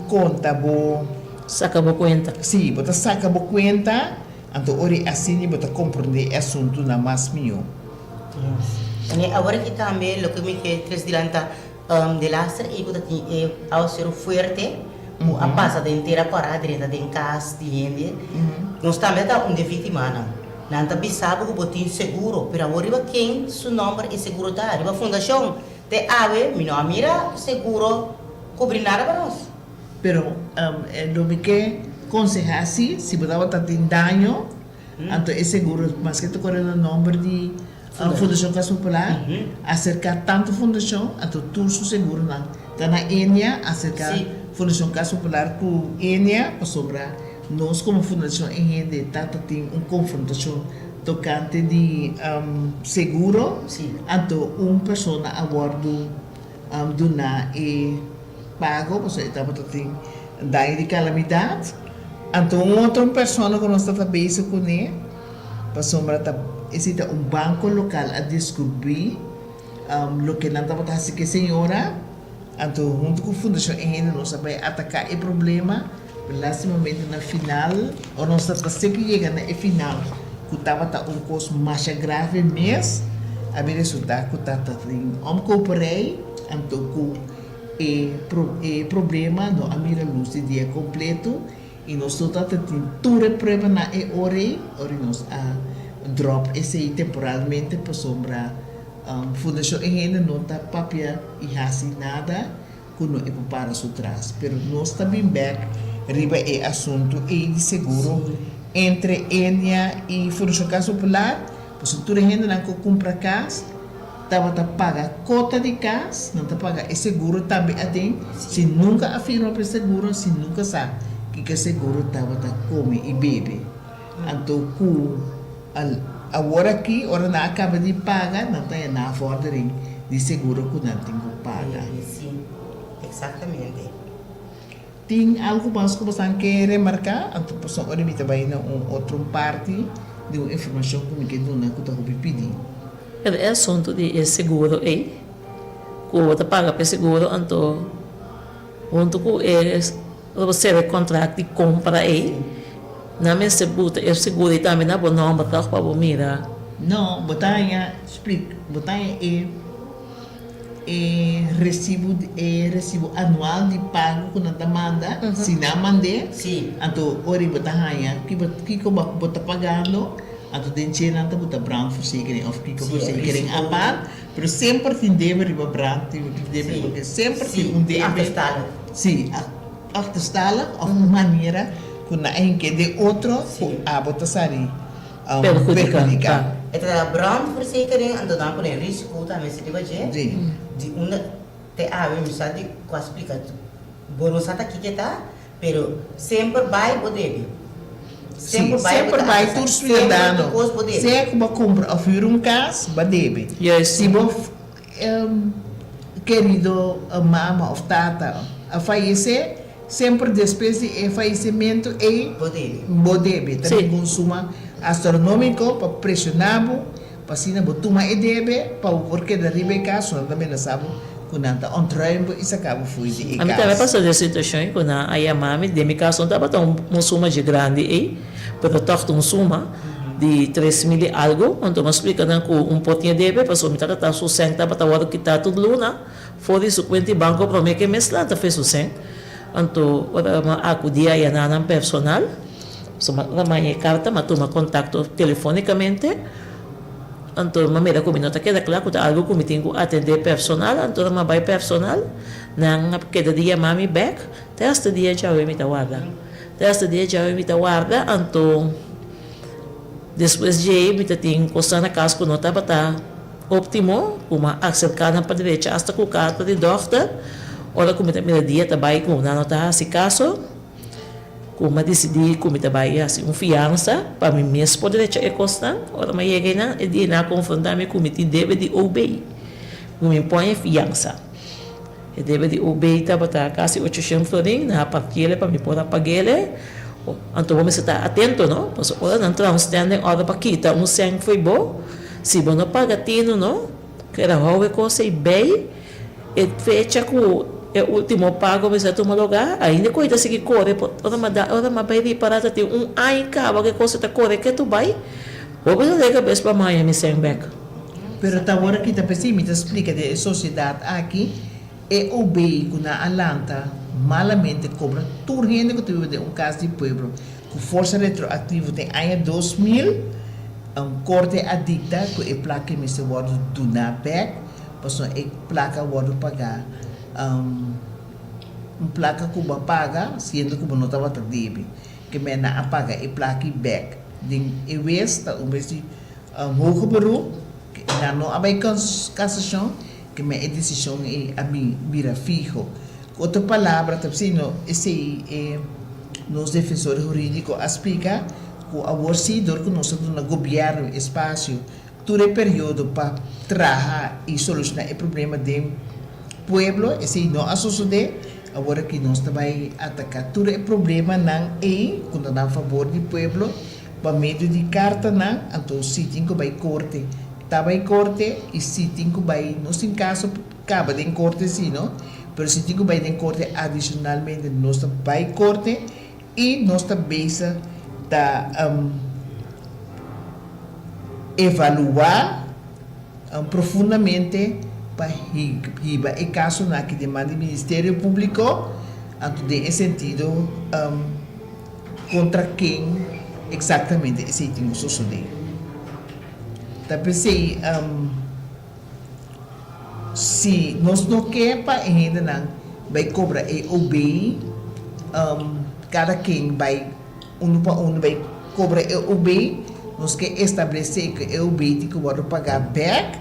konta bo. Saka bo kuenta. Sí, bo ta saka bo kuenta, anto ora i asina bo ta komprondé e asuntunan mas mihó. Yes. I awor aki tambe loke mi ke tres dilanta Delaster ei ku ta tin e awaseru fuerte ku a pasa den tera kòrá drenta den kas di hende, nos tambe ta un di e víktimanan. Nan ta bisa bo ku bo tin seguro, pero awor riba ken su nòmber e seguro ta? Riba fundashon. Te awe mi no a mira seguro kubri nada pa nos. Pero lo mi ke konsehá si, si bo tabata tin daño, Anto e seguro, maske ta kore na nomber di Fundashon Kas Popular, aserká tantu fundashon, anto tur su seguronan ta na Enia, aserká Fundashon Kas Popular ku Enia, pasobra nos komo fundashon e hende ta ta tin un konfrontashon tokante di seguro, anto un persona a wòrdu duna e pago pasobra e tabata tin daño di kalamidat. Anto un otro persona ku nos ta ta bezig kuné pasobra ta esei ta un banko lokal a deskubrí loke nan tabata hasi ku e señora. Anto huntu ku Fundashon e hende nos a bai ataká e problema, pero lastimamente na final ora nos ta ta seki yega na e final ku tabata un kos masha grave mes, a bin resultá ku ta ta tin omkoperij anto ku E e problema no a mira lus di dia completo y nos no ta tin tur e prueba na e ora ey, ora nos a drop esey temporalmente pasobra Fundacion E Hende no ta papia y haci nada cu no e por para su tras. Pero nos ta bin bek riba e asunto ey di seguro entre Enia y Fundacion Casa Popular pasobra tur e hendenan cu cumpra cas, Tabata paga kota di kas, nan ta paga e seguro tambe aden, si nunka a firma pa e seguro, si nunka sa kiko e seguro tabata kome i bebe. Anto ku awor aki ora nan a kaba di paga, nan ta haña navordering di seguro ku nan tin ku paga. Si, eksaktamente. Tin algu mas ku bosan ke remarká? Anto pasobra ora mi ta bai na un otro parti di un informashon ku mi ke duna ku ta hopi pidi. Pero e asuntu di e seguro ei, ku bo ta paga pa e seguro, anto huntu ku e ora bo sera e kontrakt di kompra ei, nan mester buta e seguro ei tambe na bo nòmber tòg pa bo mira. No, bo ta haña, splik, bo ta haña e. E resibu e resibu anual di pago ku nan ta manda, si nan mand'é, anto ora bo ta haña kiko bo ta pagando, anto den dje nan ta buta brandverzekering òf kiko verzekering apart, pero semper tin debe riba brand, tin debe riba ke, semper tin un debe, si, achterstallig òf un manera ku nan a hink'é den otro ku abo ta sali. Perhudiká. E ta da brandverzekering anto nan pone risico tambe si riba dje di unda te awe mi sa di kua splika bo no sa ta kiko ta pero semper bai bo debe semper bai bo ta bai tur ciudadano sea ku bo a kumpra of hür un kas bo a debe si bo kerido mama of tata a fayesé Semper despues di e fayesimentu ei, bo debe. Ta bin ku un suma astronómiko pa preshoná bo, pa asina bo tuma e debe, pa bo por keda riba e kas, nan ta menasá bo ku nan ta ontruim bo i saka bo fo'i di e Ami tambe a kas. pasa den situashon ei ku nan a yama mi. Den mi kas no tabata un suma dje grandi ei, pero tòg ta un suma di 3000 i algu. Anto mi a splika nan ku un por tin e debe, pasobra mi tabata su sèn tabata wòrdu kitá tur luna. For di su cuenta di banco prome ke mes lanta fe su cen. Anto ora mi a acudi a yana nan personal, pasobra ora mi a haña e carta mi a tuma contacto telefonicamente, anto mi a mira cu mi no ta keda cla cu ta algo cu mi tin cu atende personal, anto ora mi a bay personal nan a keda di yama mi bek te hasta dia djawe mi ta warda, te hasta dia djawe mi ta warda, anto despues djey mi ta tin cosnan na cas cu no tabata. Optimo, ku m'a aserká nan pa drecha asta ku karta di dòkter, ora ku mi ta mira dia ta bai ku nan no ta hasi kaso, ku m'a disidí ku mi ta bai hasi un fiansa pa mi mes por drecha e kosnan. Ora m'a yega einan, e dia nan a konfrontá mi ku mi tin debe di OB. Ku mi pon e fiansa. E debe di OB tabata kasi ochoshen florin, nan a partiele pa mi por a pag'ele. Anto bo mester ta atento no, pasobra ora nan traha un standing order pa kita un sèn fo'i bo, si bo no paga tinu no, keda hou e kos ei bei e fecha ku e ultimo pago mester a tuma lugá, ainda ku ei ta sigui kore, ora mi a da ora mi a bai ripará ta tin un aña kaba ku e kos ei ta kore ketu bai, hopi ta den kabes pa mi haña mi sèn bèk. Pero ta ora ki ta p'esei mi ta splika den e sosiedat aki, e OB ku nan a lanta malamente kobra tur hende ku ta biba den un kas di pueblo ku forsa retroaktivo den aña 2000, un korte a dikta ku e plaka mester wòrdu duná bèk pasobra e plaka a wòrdu pagá un plaka ku bo a paga siendo ku bo no tabata debe ke men nan a paga e plaki bèk den e wes ta un bes di Hoger beroep, nan no a bai kasashon, ke men e desishon ei a bin bira fiho. Ku otro palabra ta bisa no esei e nos defensor huridiko a splika ku awor si dor ku nos a duna gobièrnu espasio tur e periodo pa traha i solushoná e problema den pueblo esei no a sosodé, awor aki nos ta bai ataká tur e problemanan ei ku ta na fabor di pueblo. Pa medio di kartanan, anto si tin ku bai korte, ta bai korte, i si tin ku bai, nos tin kaso kaba den korte si no, pero si tin ku bai den korte adishonalmente nos ta bai korte i nos ta bezig ta evaluá profundamente pa hiba e kasonan aki den man di Ministerio Públiko, anto den e sentido. Kontra ken eksaktamente esei tin ku sosodé? Ta p'esei, si nos no ke pa e hendenan bai kobra e OB, kada ken bai unu pa unu bai kobra e OB, nos ke establesé ku e OB tin ku wòrdu pagá bèk,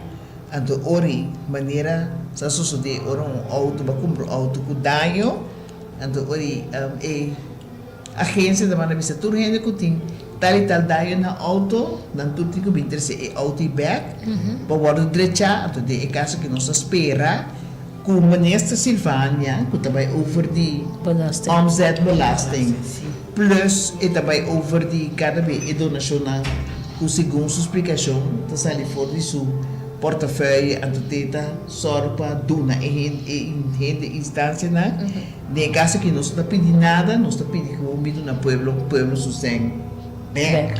anto ora ei, manera sa sosodé ora un outo bo a kumpra un outo ku daño, Anto ora e agencia ta manda bisa tur hende cu tin tal y tal daño na auto, nan tur tin cu bin trece e auto y bek pa wordo drecha. Anto den e caso aki nos ta spera cu Minister Silvania cu ta bay over di omzetbelasting plus e ta bay over di cada be e donacionnan cu segun su splicacion ta sali for di su portefeuille anto te ta Sòru pa duna e hende instansianan. Den e kaso aki nos no ta pidi nada, nos ta pidi gewoon bin duna pueblo, pueblo su sèn bèk.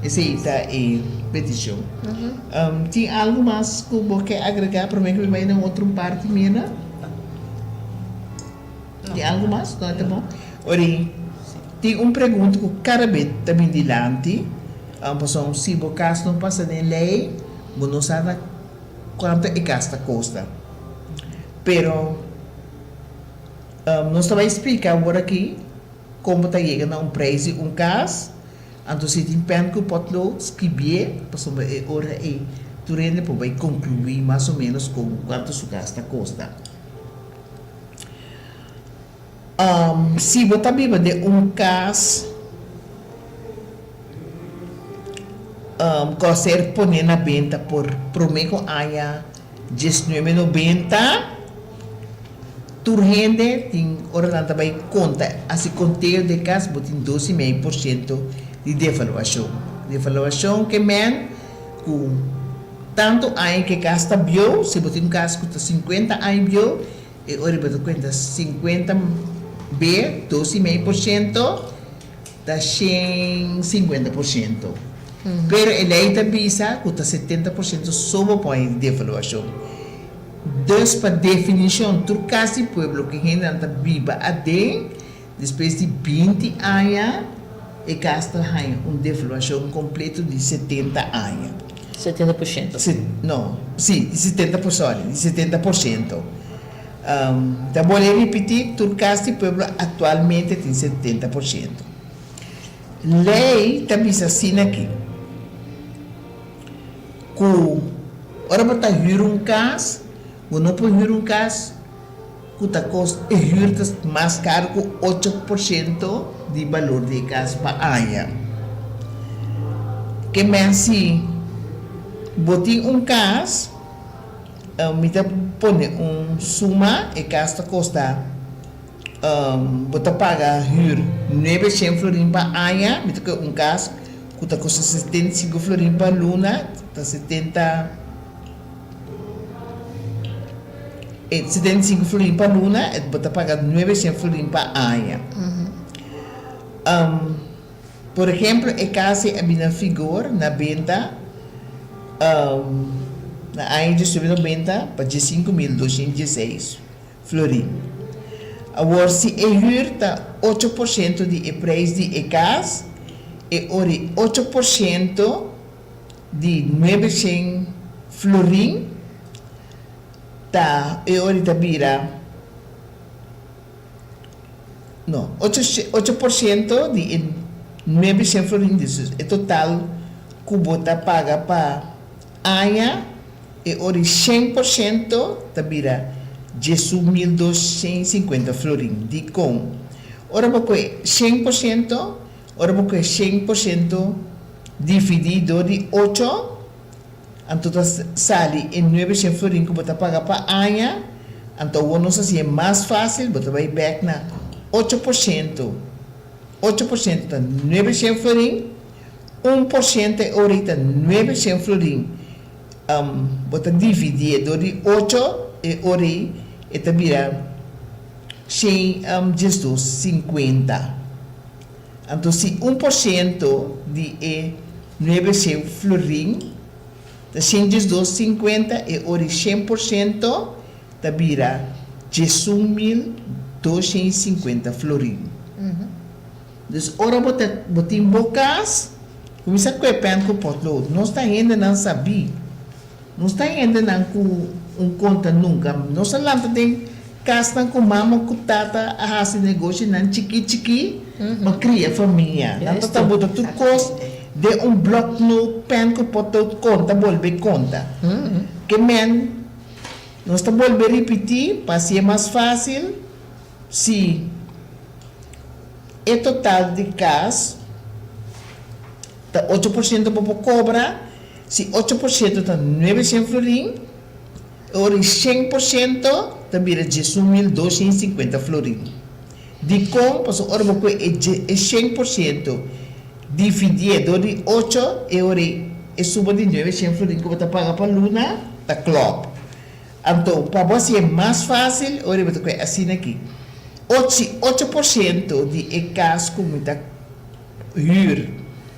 Esei ta e petishon. Tin algu mas ku bo ke agregá promé ku mi bai na un otro parti, Mirna? Tin algu mas? No, ta bon. Ora, tin un pregunta ku kada bes ta bin dilanti, pasobra si bo kas no pasa den lei, bo no sa na. Cuanto e cas ta costa. Pero nos ta bay splica awor aki con bo ta yega na un prijs di un cas. Anto si tin pen cu potlood scribié pasobra e ora ey tur hende por bay conclui mas o menos con cuanto su cas ta costa. Si bo ta biba den un cas ku a ser poné na benta por promé ku aña diesnuebe nobenta, tur hende tin ora nan ta bai konta hasi konteo di e kas bo tin dos i mei por siento di devaluashon. Devaluashon ke men ku tantu aña ku e kas ta bieu, si bo tin un kas ku ta sinkuenta aña bieu, E ora bo ta kuenta sinkuenta be dos i mei por shento ta 150 por shento. Pero e lei ta bisa ku ta 70 por shento so bo pone di devaluashon. Dus pa definishon tur kas di pueblo ku hendenan ta biba aden despues di 20 aña e kas ta haña un devaluashon kompleto di 70 aña. 70 por shento. No, sí, di 70 por, sorry, di 70 por shento. Ta bolbe ripití, tur kas di pueblo aktualmente tin 70 por shento. Lei ta bisa asina aki, ku ora bo ta hür un kas, bo no por hür un kas ku ta kost e hür ta mas karu ku ocho por shento di balor di e kas pa aña. Ke men si bo tin un kas. Mi ta pone un suma, e kas ta kosta, bo ta paga hür nuebe shen florin pa aña, mi ta kohe un kas ku ta kosta 75 florin pa luna, ta 70, 75 florin pa luna, bo ta paga nuebe shen florin pa aña. Por ehemplo, e kas ei a bini na vigor na benta na aña 1990 pa 15.216 florin. Awor, si e hür ta 8% di e preis di e kas, e ora ei 8% di 900 florin ta e ora ei ta bira. No, 8% di e 900 florin, dus e total ku bo ta paga pa aña, e ora di 100% ta bira 11.250 florin. Dikon? Ora bo kohe 100%, ora bo kohe 100% dividí dor di ocho, Anto ta sali e nuebe shen florin ku bo ta paga pa aña, anto awor nos hasié mas fásil, bo ta bai bèk na 8%. 8% ta 900 florin, 1% e ora ei ta 900 florin. Bo ta dividié dor di ocho, e ora ei e ta bira 112 sinkuenta. Anto si 1% di e 900 florin ta 112 sinkuenta e ora i 100% ta bira 11.250 florin. Dus ora bo ta bo tin bo kas, kuminsá kue pèn ku pòtlood. Nos ta hendenan sabí. Nos ta hendenan ku un konta nunka. Nos a lanta den kasnan ku mama ku tata a hasi negoshinan chikí chikí pa kria famia. Nan ta tabata tur kos den un blòknoot, pèn ku potlood konta bolbe konta. Ke men nos ta bolbe ripití pa hasié mas fásil si e total di kas ta 8% bo por kobra. Si 8% ta 900 florin, e ora di 100% ta bira 11.250 florin. Dikon? Pasobra ora bo kohe e 100% dividié dor di ocho, e ora ei e suma di 900 florin ku bo ta paga pa luna ta klòp. Anto, pa bo hasié mas fásil, e ora ei bo ta kohe asina aki, Si 8% di e kas ku mi ta hür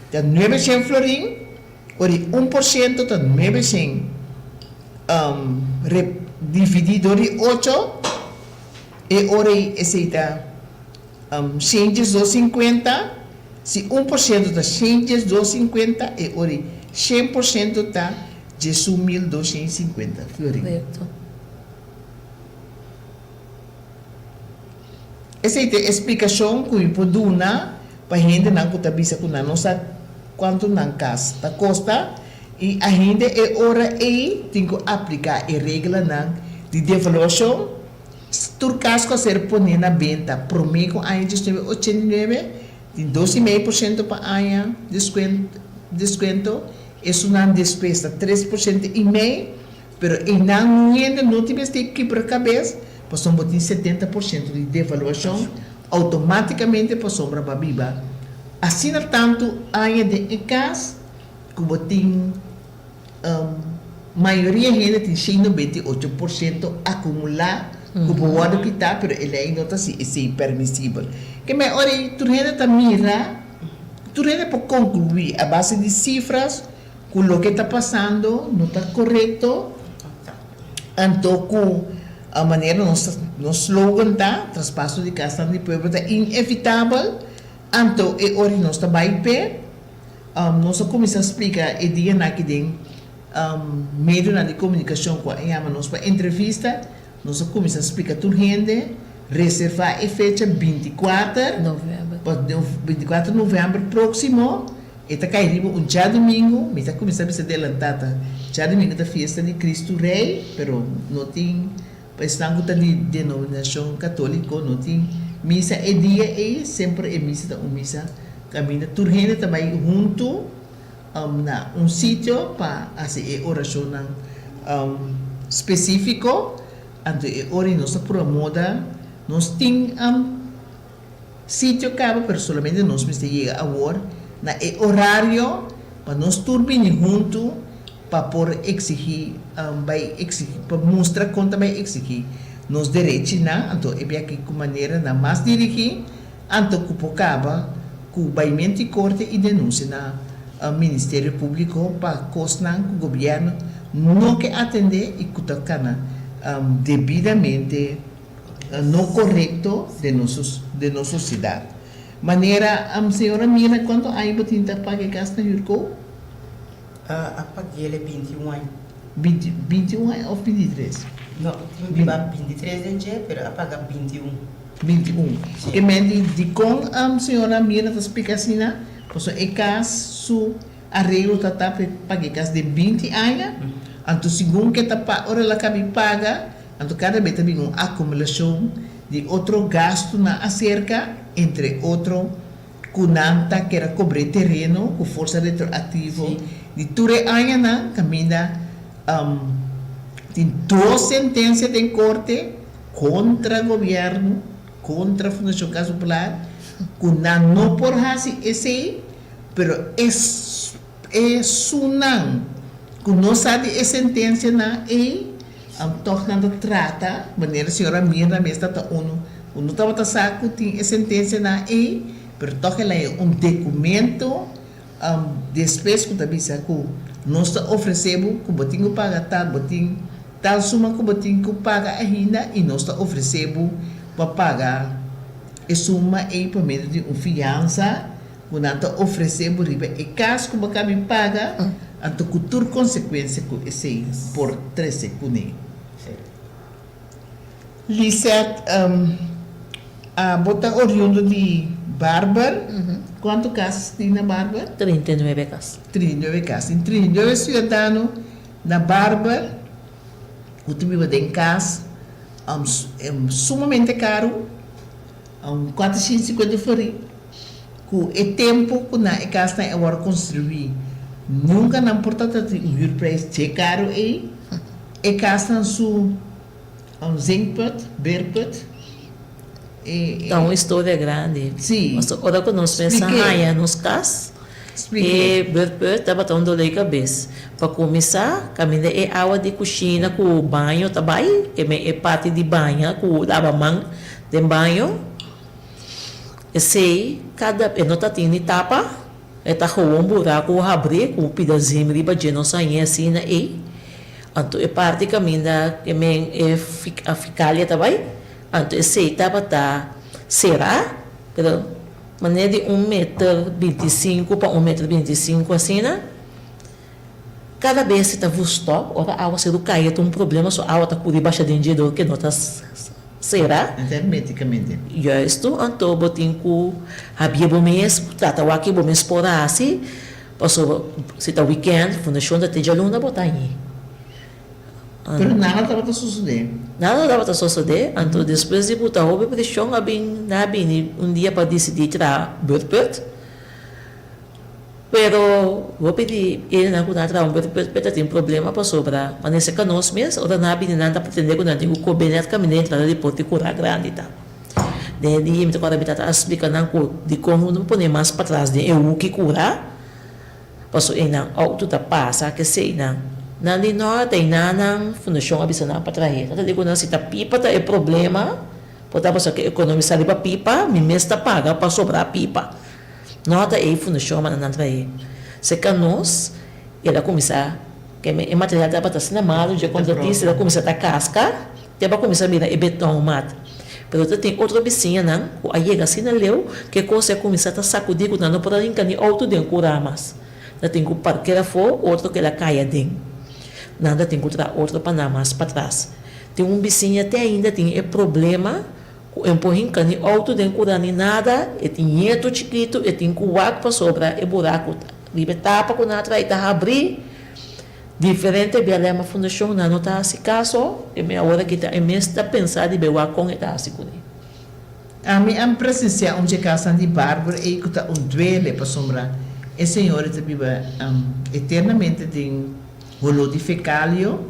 ta 900 florin, Ora di 1% ta 900 dividí dor di ocho, e ora ei esei ta 112,50. Si 1% ta 112,50, e ora ei 100% ta 11.250 florin. Korekto. Esei ta e splikashon ku mi por duna pa hendenan ku ta bisa ku nan no sa kuantu nan kas ta kosta i ainda e ora ei tin ku apliká e reglanan di devaluashon. Tur kas ku a ser poné na benta promé ku aña 1989 tin 2,5% pa aña deskuento, esunnan despues ta 3,5%. Pero einan un hende no tin mester kibra kabes pasobra bo tin 70% di devaluashon outomátikamente pasobra bo a biba asina tantu aña den e kas ku bo tin mayoria hende tin 198% akumulá ku por wòrdu kitá pero e lei no ta hasi esei permisibel. Ke mei ora ei tur hende ta mira tur hende por konkluí a base di sifras Cu loke ta pasando no ta corecto, anto cu a manera nos nos slogan ta, traspaso di casnan di pueblo ta inevitabel, anto e ora nos ta bay p'e. Nos a cuminsa splica e dianan aki den medionan di comunicacion cu a yama nos pa entrevista, nos a cuminsa splica tur hende, reserva e fecha 24 24 november proximo. E ta kai riba un djadumingu, mi ta kuminsá bisa delantá ta djadumingu ta fiesta di Kristu Rei, pero no tin, pa esnan ku ta di denominashon katóliko no tin misa e dia ei, semper e misa ta un misa kaminda tur hende ta bai huntu na un sitio pa hasi e orashonnan. spesífiko, anto e ora ei nos ta purba moda, nos tin sitio kaba pero solamente nos mester yega awor na e orario pa nos tur bini huntu pa por exigi bai exigi pa mustra kon ta bai exigi nos derechinan, anto e biaha ku maneranan mas dirigi. Anto ku por kaba ku baimento i korte i denunsia na Ministerio Públiko pa kosnan ku gobièrnu no ke atendé i ku ta kana debidamente no korekto den nos den nos sosiedat. Manera señora Mira kuantu aña bo tin ta paga e kas na Hürko? A pag'el e 21 aña. Binti, 21 aña of 23? No, tin biba 23 den dje, pero a paga 21. 21. Sí. Ke men di dikon señora Mira ta splika asina? Pasobra e kas su areglo ta ta pa e paga e kas den 20 aña, anto segun ke ta pa ora el a kabi paga, anto kada be ta bin un akumulashon di otro gastunan aserka, entre otro ku nan ta keda kobr'é tereno ku forsa retroaktivo di tur e añanan kaminda tin dos sentensia den korte kontra gobièrnu, kontra Fundashon Kas Popular ku nan no por hasi esei, pero esunnan ku no sa di e sentensianan ei tòg nan ta trata manera señora Mirna mes ta ta unu ku no tabata sa ku tin e sentensianan ei, pero tòg el a haña un dokumento despues ku ta bisa ku nos ta ofresé bo ku bo tin ku paga tal, bo tin tal suma ku bo tin ku paga ainda i nos ta ofresé bo pa paga e suma ei pa medio di un fiansa ku nan ta ofresé bo riba e kas ku bo kabi paga, anto ku tur konsekuensia ku esei por trese kuné. Lisette, Abo ta oriundo di Barber. Kuantu kas tin na Barber? 39 kas. 39 kas. Tin 39 siudadano na Barber ku ta biba den kas sumamente karu. Un 450 florin. Ku e tempu ku nan e kasnan e wòrdu konstruí, nunka nan por ta tin un huurprijs dje karu ei. E kasnan su zinkput, beerput, e. Ta un historia grandi. Sí. Pasobra ora ku nos mester Splik'é. haña nos kas, Splik'é. e beerput tabata un dolor di kabes. Pa kuminsá, kaminda e awa di kushina ku baño ta bai, e men e parti di baña ku laba man den baño, Esei kada e no ta tin ni tapa, e ta gewoon buraku habri ku pida zim riba dje nos hañ'é asina ei. Anto e parti kaminda ke men e fikalia ta bai, anto esei tabata será, pero manera di un meter 25 pa un meter 25 asina. Kada bes e ta vustòp, ora awaseru kai e ta un problema, so awa ta kuri basha den dje dor ke no ta sera. Hermeticamente. Juisto, anto bo tin ku habia bo mes, trata wak ke bo mes por hasi, pasobra si ta weekend, fundashon ta te djaluna bo ta ahi. Pero nada tabata sosodé. Nada tabata sosodé, anto despues di buta hopi preshon a bin, nan a bini un dia pa disidí traha beurtbeurt. Pero hopi di hendenan ku nan a traha un beter ta tin problema pasobra manera ka nos mes ora nan a bini nan ta pretende ku nan tin ku kobe nèt kaminda entrada di por di kura grandi ta. Den e dia mi ta kòrda mi tata a splika nan ku dikon no pone mas patras den e huki kura pasobra einan outo ta pasa keseinan. Nan di no ta einan nan fundashon a bisa nan pa trahe. Tata di ku nan si ta pipa ta e problema por ta pasobra ke ekonomisá riba pipa mi mes ta paga pa sobra pipa. No ta e fundashon manda nan trae. Serka nos, el a kuminsá, ke e material tabata asina malu dje kontratista, el a kuminsá ta kaska, te bo a kuminsá mira e beton mat. Pero ta tin otro bisiñanan ku a yega asina leu ku e kos a kuminsá ta sakudí ku nan no por a hinka ni outo den kurá mas. Nan tin ku parker afó, otro ku el a kai aden. Nan ta tin ku traha otro pa nan mas patras. Tin un bisiña te ainda tin e problema Ku en por hinka ni outo den kura ni nada, e tin ñetu chikitu, e tin ku wak pasobra e buraku ta riba e tapa ku nan a traha i ta habrí. Diferente bia lema fundashon nan no ta hasi kaso, e mi awor aki ta e mes ta pensa di bai wak kon e ta hasi kuné. Ami a presensiá un dje kasnan di Barber ei ku ta un duele pasobra e señor ei ta biba eternamente den holó di fekalio.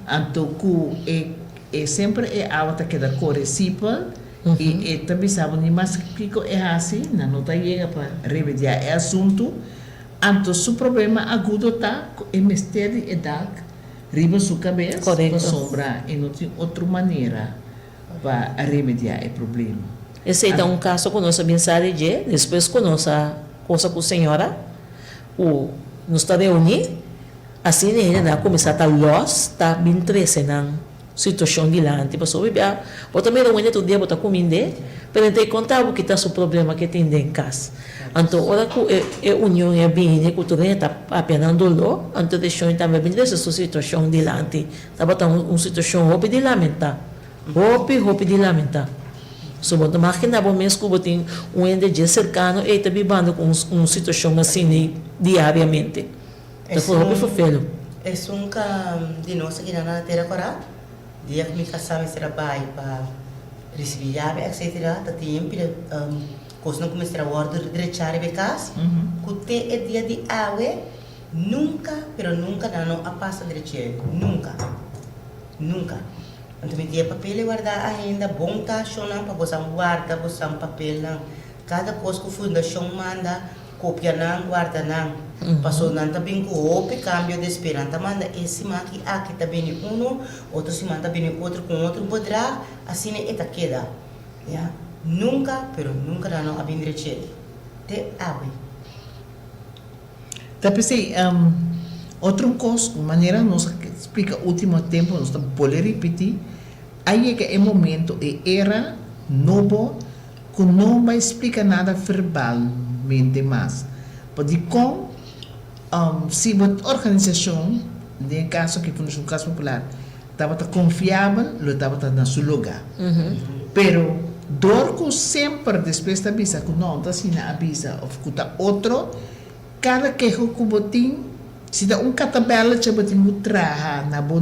Anto ku e e semper e awa ta keda kore sipel i e ta bisa bo ni mas kiko e hasi, nan no ta yega pa remediá e asuntu. Anto su problema agudo ta ku e mester di e dak riba su kabes pasobra e no tin otro manera pa remediá e problema. Esei ta un kaso ku nos a bin sa di dje despues ku nos a kosa ku señora ku nos ta reuní. Asina e hendenan a kuminsá ta lòs, ta bin trese nan situashon dilanti. Pasobra hopi bia bo ta mira un hende tur dia bo ta kumind'é, pero e ta konta bo ki ta su problema ke tin den kas. Anto ora ku e e union a bini ku tur hende ta papia nan doló, anto e shon tambe a bin trese su situashon dilanti. Tabata un un situashon hopi di lamentá, hopi hopi di lamentá. So bo ta maginá bo mes ku bo tin un hende dje serkano ei ta bibando ku un un situashon asina diariamente. Ta for hopi ferfelu. Esun ka di nos aki na Tera Kora, dia ku mi kasá mester a bai pa risibí yabi etcetera, ta tin pida kosnan ku mester a wòrdu drechá riba e kas, ku te e dia di awe nunka pero nunka nan no a pasa drech'é, nunka, nunka. Anto mi tin e papel ei wardá ainda, bon ta shonnan pa bosan warda bosan papelnan, kada kos ku fundashon manda. Kopia nan, guarda nan, paso nan ta bin ku hopi kambio despues. Nan ta manda e siman ki aki ta bini uno, otro siman ta bini otro ku un otro bedrag, asina e ta keda. Ya. Nunka, pero nunka nan no a bin drech'é. Te awe. Ta p'esei, otro un kos ku manera nos a splika último tempu, nos ta bolbe ripití, a yega e momento, e era nobo, Ku no bai splika nada verbalmente mas. Pa dikon si bo organisashon, den e kaso aki Fundashon Kas Popular, tabata konfiabel, lo tabata na su lugá. Pero dor ku semper despues ta bisa ku no ta asina a bisa òf ku ta otro, kada keho ku bo tin, si ta un katabèltje bo tin ku traha na bo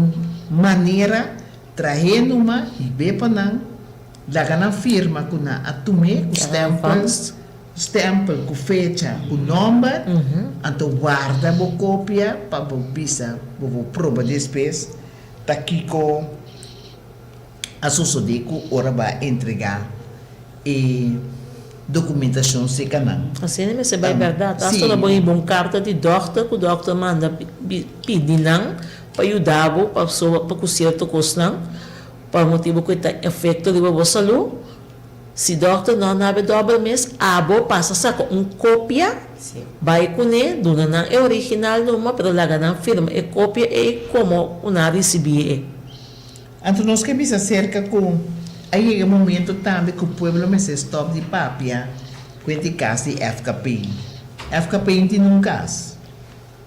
manera, trah'é numa, hib'é pa nan. Laga nan firma ku nan a tum'é ku stèmpel, stèmpel ku fecha, ku nòmber, anto warda bo kopia pa bo bisa, bo por proba despues ta kiko a sosodé ku ora bo a entregá e dokumentashon serka nan. Asina mester bai bèrdat. Asta ora bo hiba un karta di dòkter ku dòkter manda pidi nan pa yuda bo pasobra pa ku sierto kosnan. Pa motibu ku e ta efekto riba bo salú, si dòkter no a nabe dòbel mes, abo pasa saka un kopia, bai kuné, duna nan e original numa, pero laga nan firma e kopia ei komo ku nan a risibí e. Anto nos ke bisa aserka ku a yega e momento tambe ku pueblo mester stòp di papia ku e di kas di FKP. FKP tin un kas.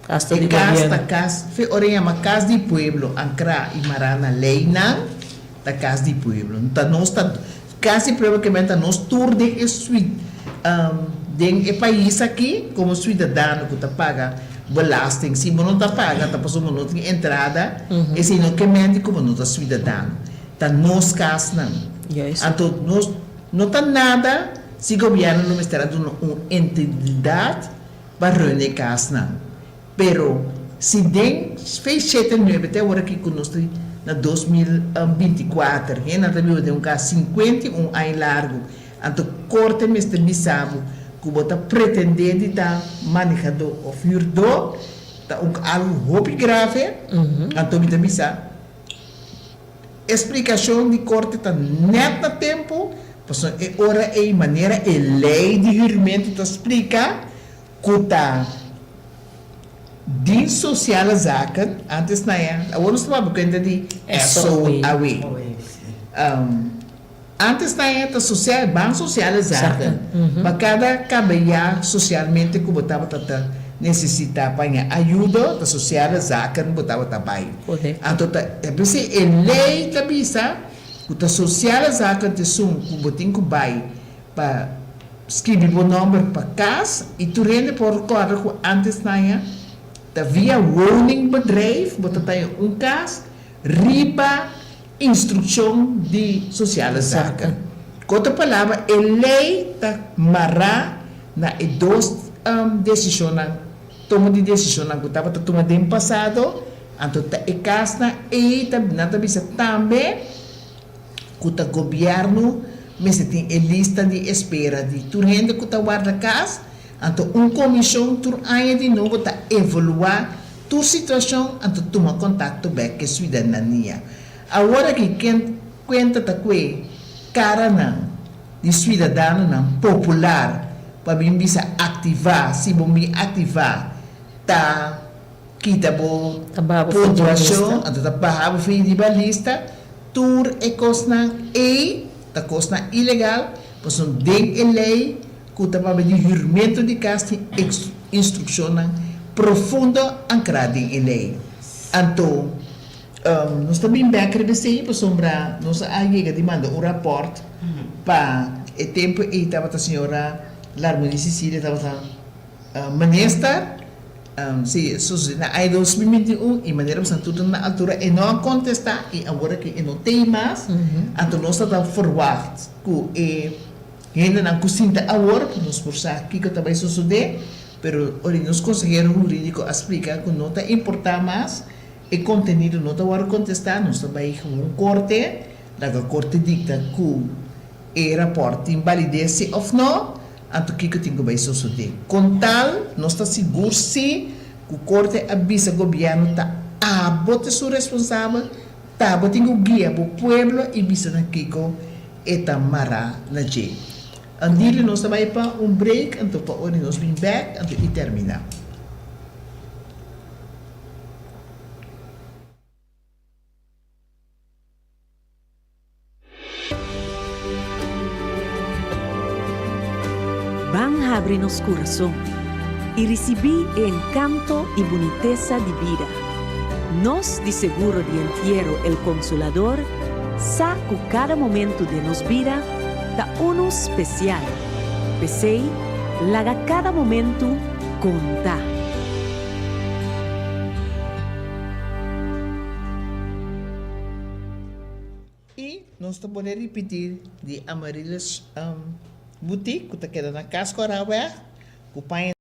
Kas ta E di kas ta gobièrnu. kas, fe ora e yama kas di pueblo, ankrá i mará na leinan, ta kas di pueblo. Ta nos ta, kas di pueblo ke men ta nos tur den e sui, den e pais aki komo suidadano ku ta paga belasting. Si bo no ta paga ta pasobra bo no tin entrada, esei no ke men di ku bo no ta suidadano. Ta nos kasnan. Juist. Anto nos no ta nada si gobièrnu lo mester a duna un entidat pa rene kasnan. Pero si den fei shete nuebe te awor aki ku nos ta na 2024 hendenan ta biba den un kas 51 aña largu, anto korte mester bisa bo ku bo ta pretendé di ta manehadó òf hürdó, ta un algu hopi grave, anto mi ta bisa. E splikashon di korte ta nèt na tempu, pasobra e ora ei manera e lei di hürmentu ta splika ku ta Dienst Sociale Zaken, antes na ya, awor nos ta papia kuenta di SOAW. Antes na ya ta Sociale, Ban Sociale Zaken, pa kada kabeya sosialmente ku bo tabata ta nesesitá pa ña ayudo, ta Sociale Zaken bo tabata bai. Anto ta p'esei e lei ta bisa ku ta Sociale Zaken ta esun ku bo tin ku bai pa skibi bo nòmber pa kas i tur hende por kòrda ku antes na ña ta via woningbedrijf bo ta taña un kas riba instrukshon di Sociale Zaken. Ku otro palabra e lei ta mará na e dos desishonnan, tomo di desishonnan ku tabata tuma den pasado. Anto ta e kasnan ei ta nan ta bisa tambe ku ta gobièrnu mester tin e lista di espera di tur hende ku ta warda kas. Anto un komishon tur aña di nobo ta evaluá tur situashon anto tuma kontakto bèk ku e suidadanía. Awor aki ken kuenta ta kue karanan di suidadanonan popular pa bin bisa aktivá, si bo bin aktivá ta kita bo puntuashon, anto ta baha bo fin riba lista, tur e kosnan ei ta kosnan ilegal pasobra den e lei ku ta papia di hürmentu di kas tin instrukshonnan profundo ankrá den e lei. Anto nos ta bin bèk riba esei pasobra nos a yega di manda un rapòrt pa e tempu ei tabata señora Larmonie Cecilia tabata minister, si sosodé na aña 2021 i manera ku esnan tur ta na altura e no a kontestá i awor aki e no t'ei mas, anto nos ta ta ferwagt ku e Hendenan ku sinta awor ku nos por sa kiko ta bai sosodé, pero ora nos konsehero hurídiko a splika ku no ta importá mas, e kontenido no ta wòrdu kontestá, nos ta bai gewoon korte, laga korte dikta ku e rapòrt tin balides si òf no, anto kiko tin ku bai sosodé. Kon tal, nos ta sigur si ku korte a bisa gobièrnu ta abo ta esun responsabel, ta abo tin ku guia bo pueblo i bisa nan kiko E ta mará na dje. Andile nos ta bai pa un break anto pa ora nos bin bek anto i terminá. Ban habri nos kurason i risibí e enkanto i bunitesa di bida. Nos di Seguro di Entiero El Consolador sa ku kada momentu den nos bida ta unu spesial. P'esei, laga kada momentu konta! I nos ta pone ripití di Amaryllis Boutique ku ta keda na Casco Araweg ku paña.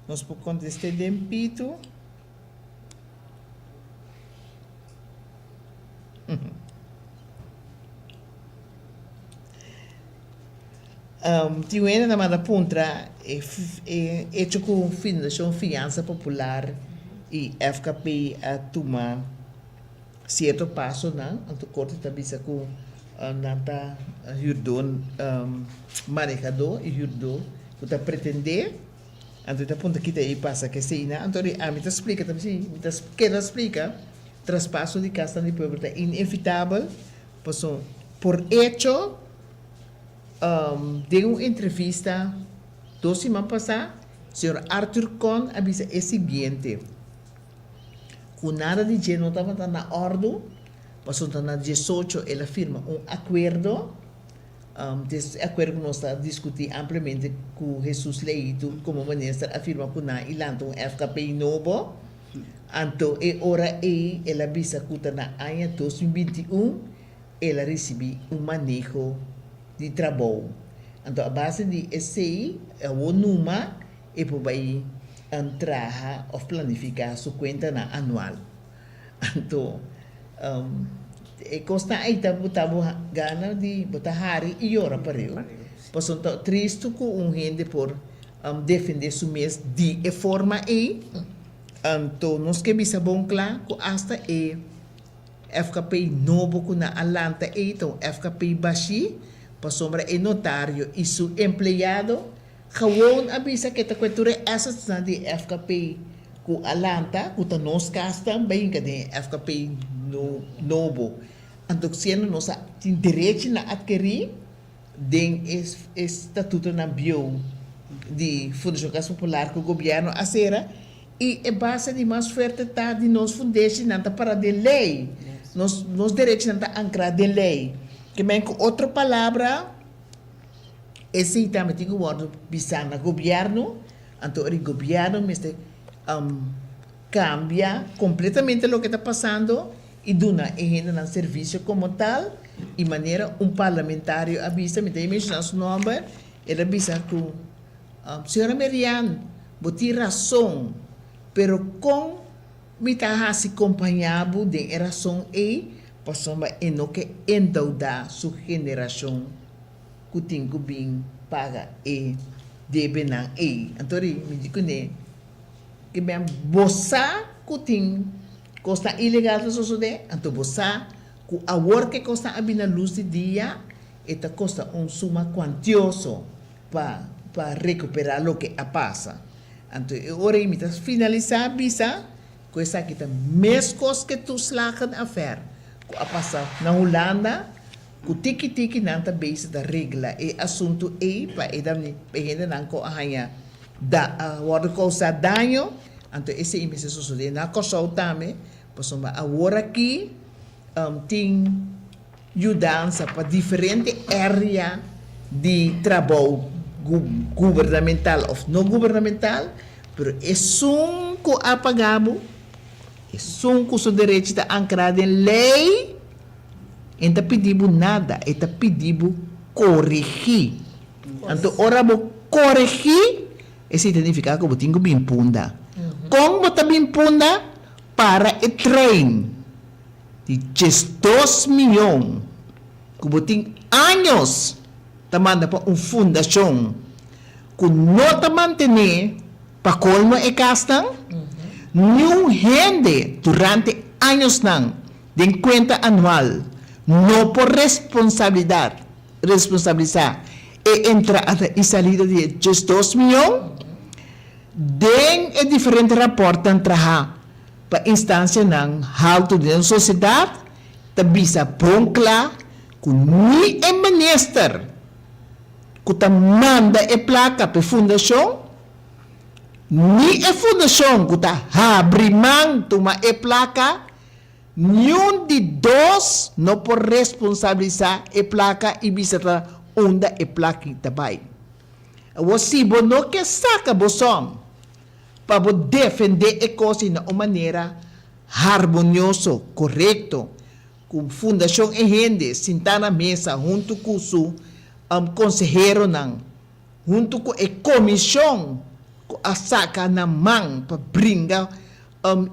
Nos por contesté den pitu. Tin un hende ta manda puntra e hecho ku Fundashon Fiansa Popular i FKP a tuma sierto pasonan, anto korte ta bisa ku nan ta hürdó, manehadó i hürdó ku ta pretendé, anto e ta puntra kita ei pasa ku eseinan, anto ami ta splika, ta bisa mi ta keda splika traspaso di kasnan di pueblo ta inevitabel. Paso, por echo, den un entrevista dos siman pasá, señor Arthur Kohn a bisa e siguiente, ku nada di dje no tabata na òrdu, pasobra ta na diesocho el a firma un akuerdo, des e akuerdo ku nos ta diskutí ampliamente ku Jesus Leito komo minister a firma ku nan i lanta un FKP nobo. Anto e ora ei el a bisa ku ta na aña 2021 el a risibí un maneho di trabou. Anto a base di esei awor numa e por bai traha òf planifiká su kuentanan anual. Anto e kosnan ei ta bo ta bo gana di bo ta hari i yora pareu. Pasobra ta tristu ku un hende por defendé su mes di e forma ei. Anto nos ke bisa bon kla ku asta e FKP nobo ku nan a lanta ei ta un FKP bashí, pasobra e notario i su empleado gewoon a bisa ke ta kue tur e assetsnan di e FKP ku a lanta, ku ta nos kasnan, bai hinka den e FKP nobo. Anto siendo nos a tin derechi na atkerí. Den e statutonan bieu di Fundashon Kas Popular ku gobièrnu a sera i e base di mas fuerte ta di nos fundeshinan ta para den lei. Nos nos derechinan ta ankrá den lei. Ke men ku otro palabra. Esei tambe tin ku wòrdu bisá na gobièrnu, anto ora e gobièrnu mester kambia kompletamente loke ta pasando i duna e hendenan servisio komo tal, i manera un parlamentario a bisa, mi ta e menshoná su nòmber, el a bisa ku, Señora Merian, bo tin rason, pero kon mi ta hasi kompañá bo den e rason ei, pasobra e no ke endeudá su generashon ku tin ku bin paga e debenan ei. Anto ri mi di kuné, Ke ben bo sa ku tin kosnan ilegal ta sosodé, anto bo sa ku awor ku e kosnan a bin na lus di dia, e ta kosta un suma kuantioso pa pa rekuperá loke a pasa. Anto e ora ei mi ta finalisá bisa ku esaki ta meskos ku e toeslagenaffaire ku a pasa na Hulanda, ku tiki tiki nan ta bezig ta regla e asuntu ei pa e pa e hendenan ku a haña da a wòrdu kousá daño, anto esei mester sosodé na Kòrsou tambe, pasobra awor aki tin yudansa pa diferente area di trabou gubernamental òf no gubernamental, pero esun ku a paga bo, esun ku su derechi ta ankrá den lei, e no ta pidi bo nada, e ta pidi bo koregí. Anto ora bo koregí, esei ta nifiká ku bo tin ku bin punda. Kon bo ta bin punda? Para e trein di 12 miyon ku bo tin años ta manda pa un fundashon ku no ta mantené pa kolmo e kasnan, niun hende durante añosnan den kuenta anual no por responsabilidat responsabilisá e entrada i salida di e 12 miyon den e diferente rapòrtnan trahá pa instansianan haltu den sosiedat ta bisa bon kla ku ni e minister ku ta manda e plaka pa e fundashon ni e fundashon ku ta habri man tuma e plaka Niun di dos no por responsabilisá e plaka i bisa ta unda e plaki ta bai. Awor si bo no ke saka bo sòm pa bo defendé e kos ei na un manera harmonioso, korekto, ku Fundashon E Hende sintá na mesa huntu ku su konseheronan, huntu ku e komishon ku a saka na man pa bringa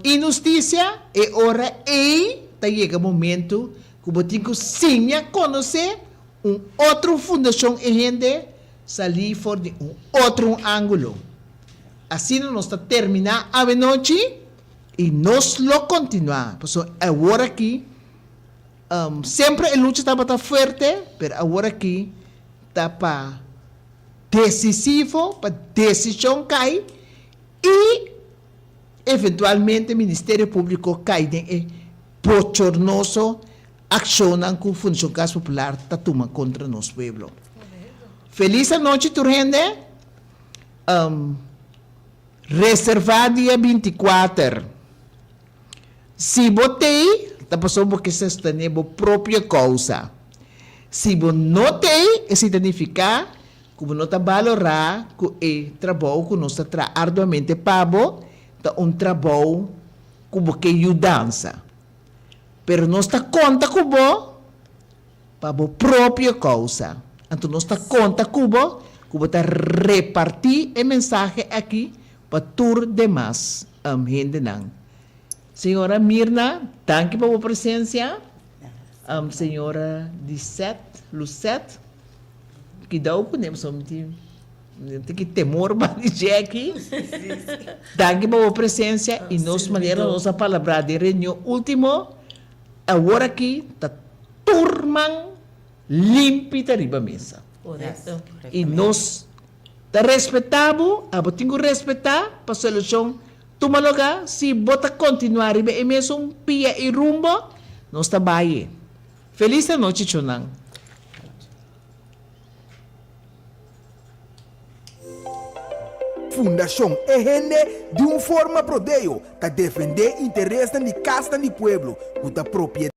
Inhustisia, e ora ei ta yega momento ku bo tin ku siña konosé un otro fundashon e hende salí for di un otro un ángulo. Asina nos ta terminá awenochi i nos lo kontinuá, pasobra awor aki semper e lucha tabata fuerte, pero awor aki ta pa desisivo, pa desishon kai i Eventualmente Ministerio Públiko kai den e bochornoso akshonnan ku Fundashon Kas Popular ta tuma kontra nos pueblo. Felis anochi tur hende. Reservá dia 24. Si bo t'ei, ta pasobra bo ke sostené bo propio kousa. Si bo no t'ei, esei ta nifiká Ku bo no ta balorá ku e trabou ku nos ta traha arduamente pa bo ta un trabou ku bo ke yudansa. Pero nos ta konta ku bo pa bo propio kousa. Anto nos ta konta ku bo ku bo ta repartí e mensahe aki pa tur demas hendenan. Señora Mirna, danki pa bo presensia. Señora Lisette, Lucette. Kidao ku nem so mi tin mi tin ki temor ba di Jackie. Danki pa bo presencia y nos manera nos a palabra den reunion ultimo awor aki ta tur man limpi ta riba mesa. Correcto. Y nos ta respeta bo, abo tin ku respeta pa solucion tuma lugar si bo ta continua riba e mesun pia y rumbo nos ta baye. Felis anochi chonan. Fundashon E Hende di un forma prodeo ta defendé interesnan di kasnan di pueblo ku ta propiedat.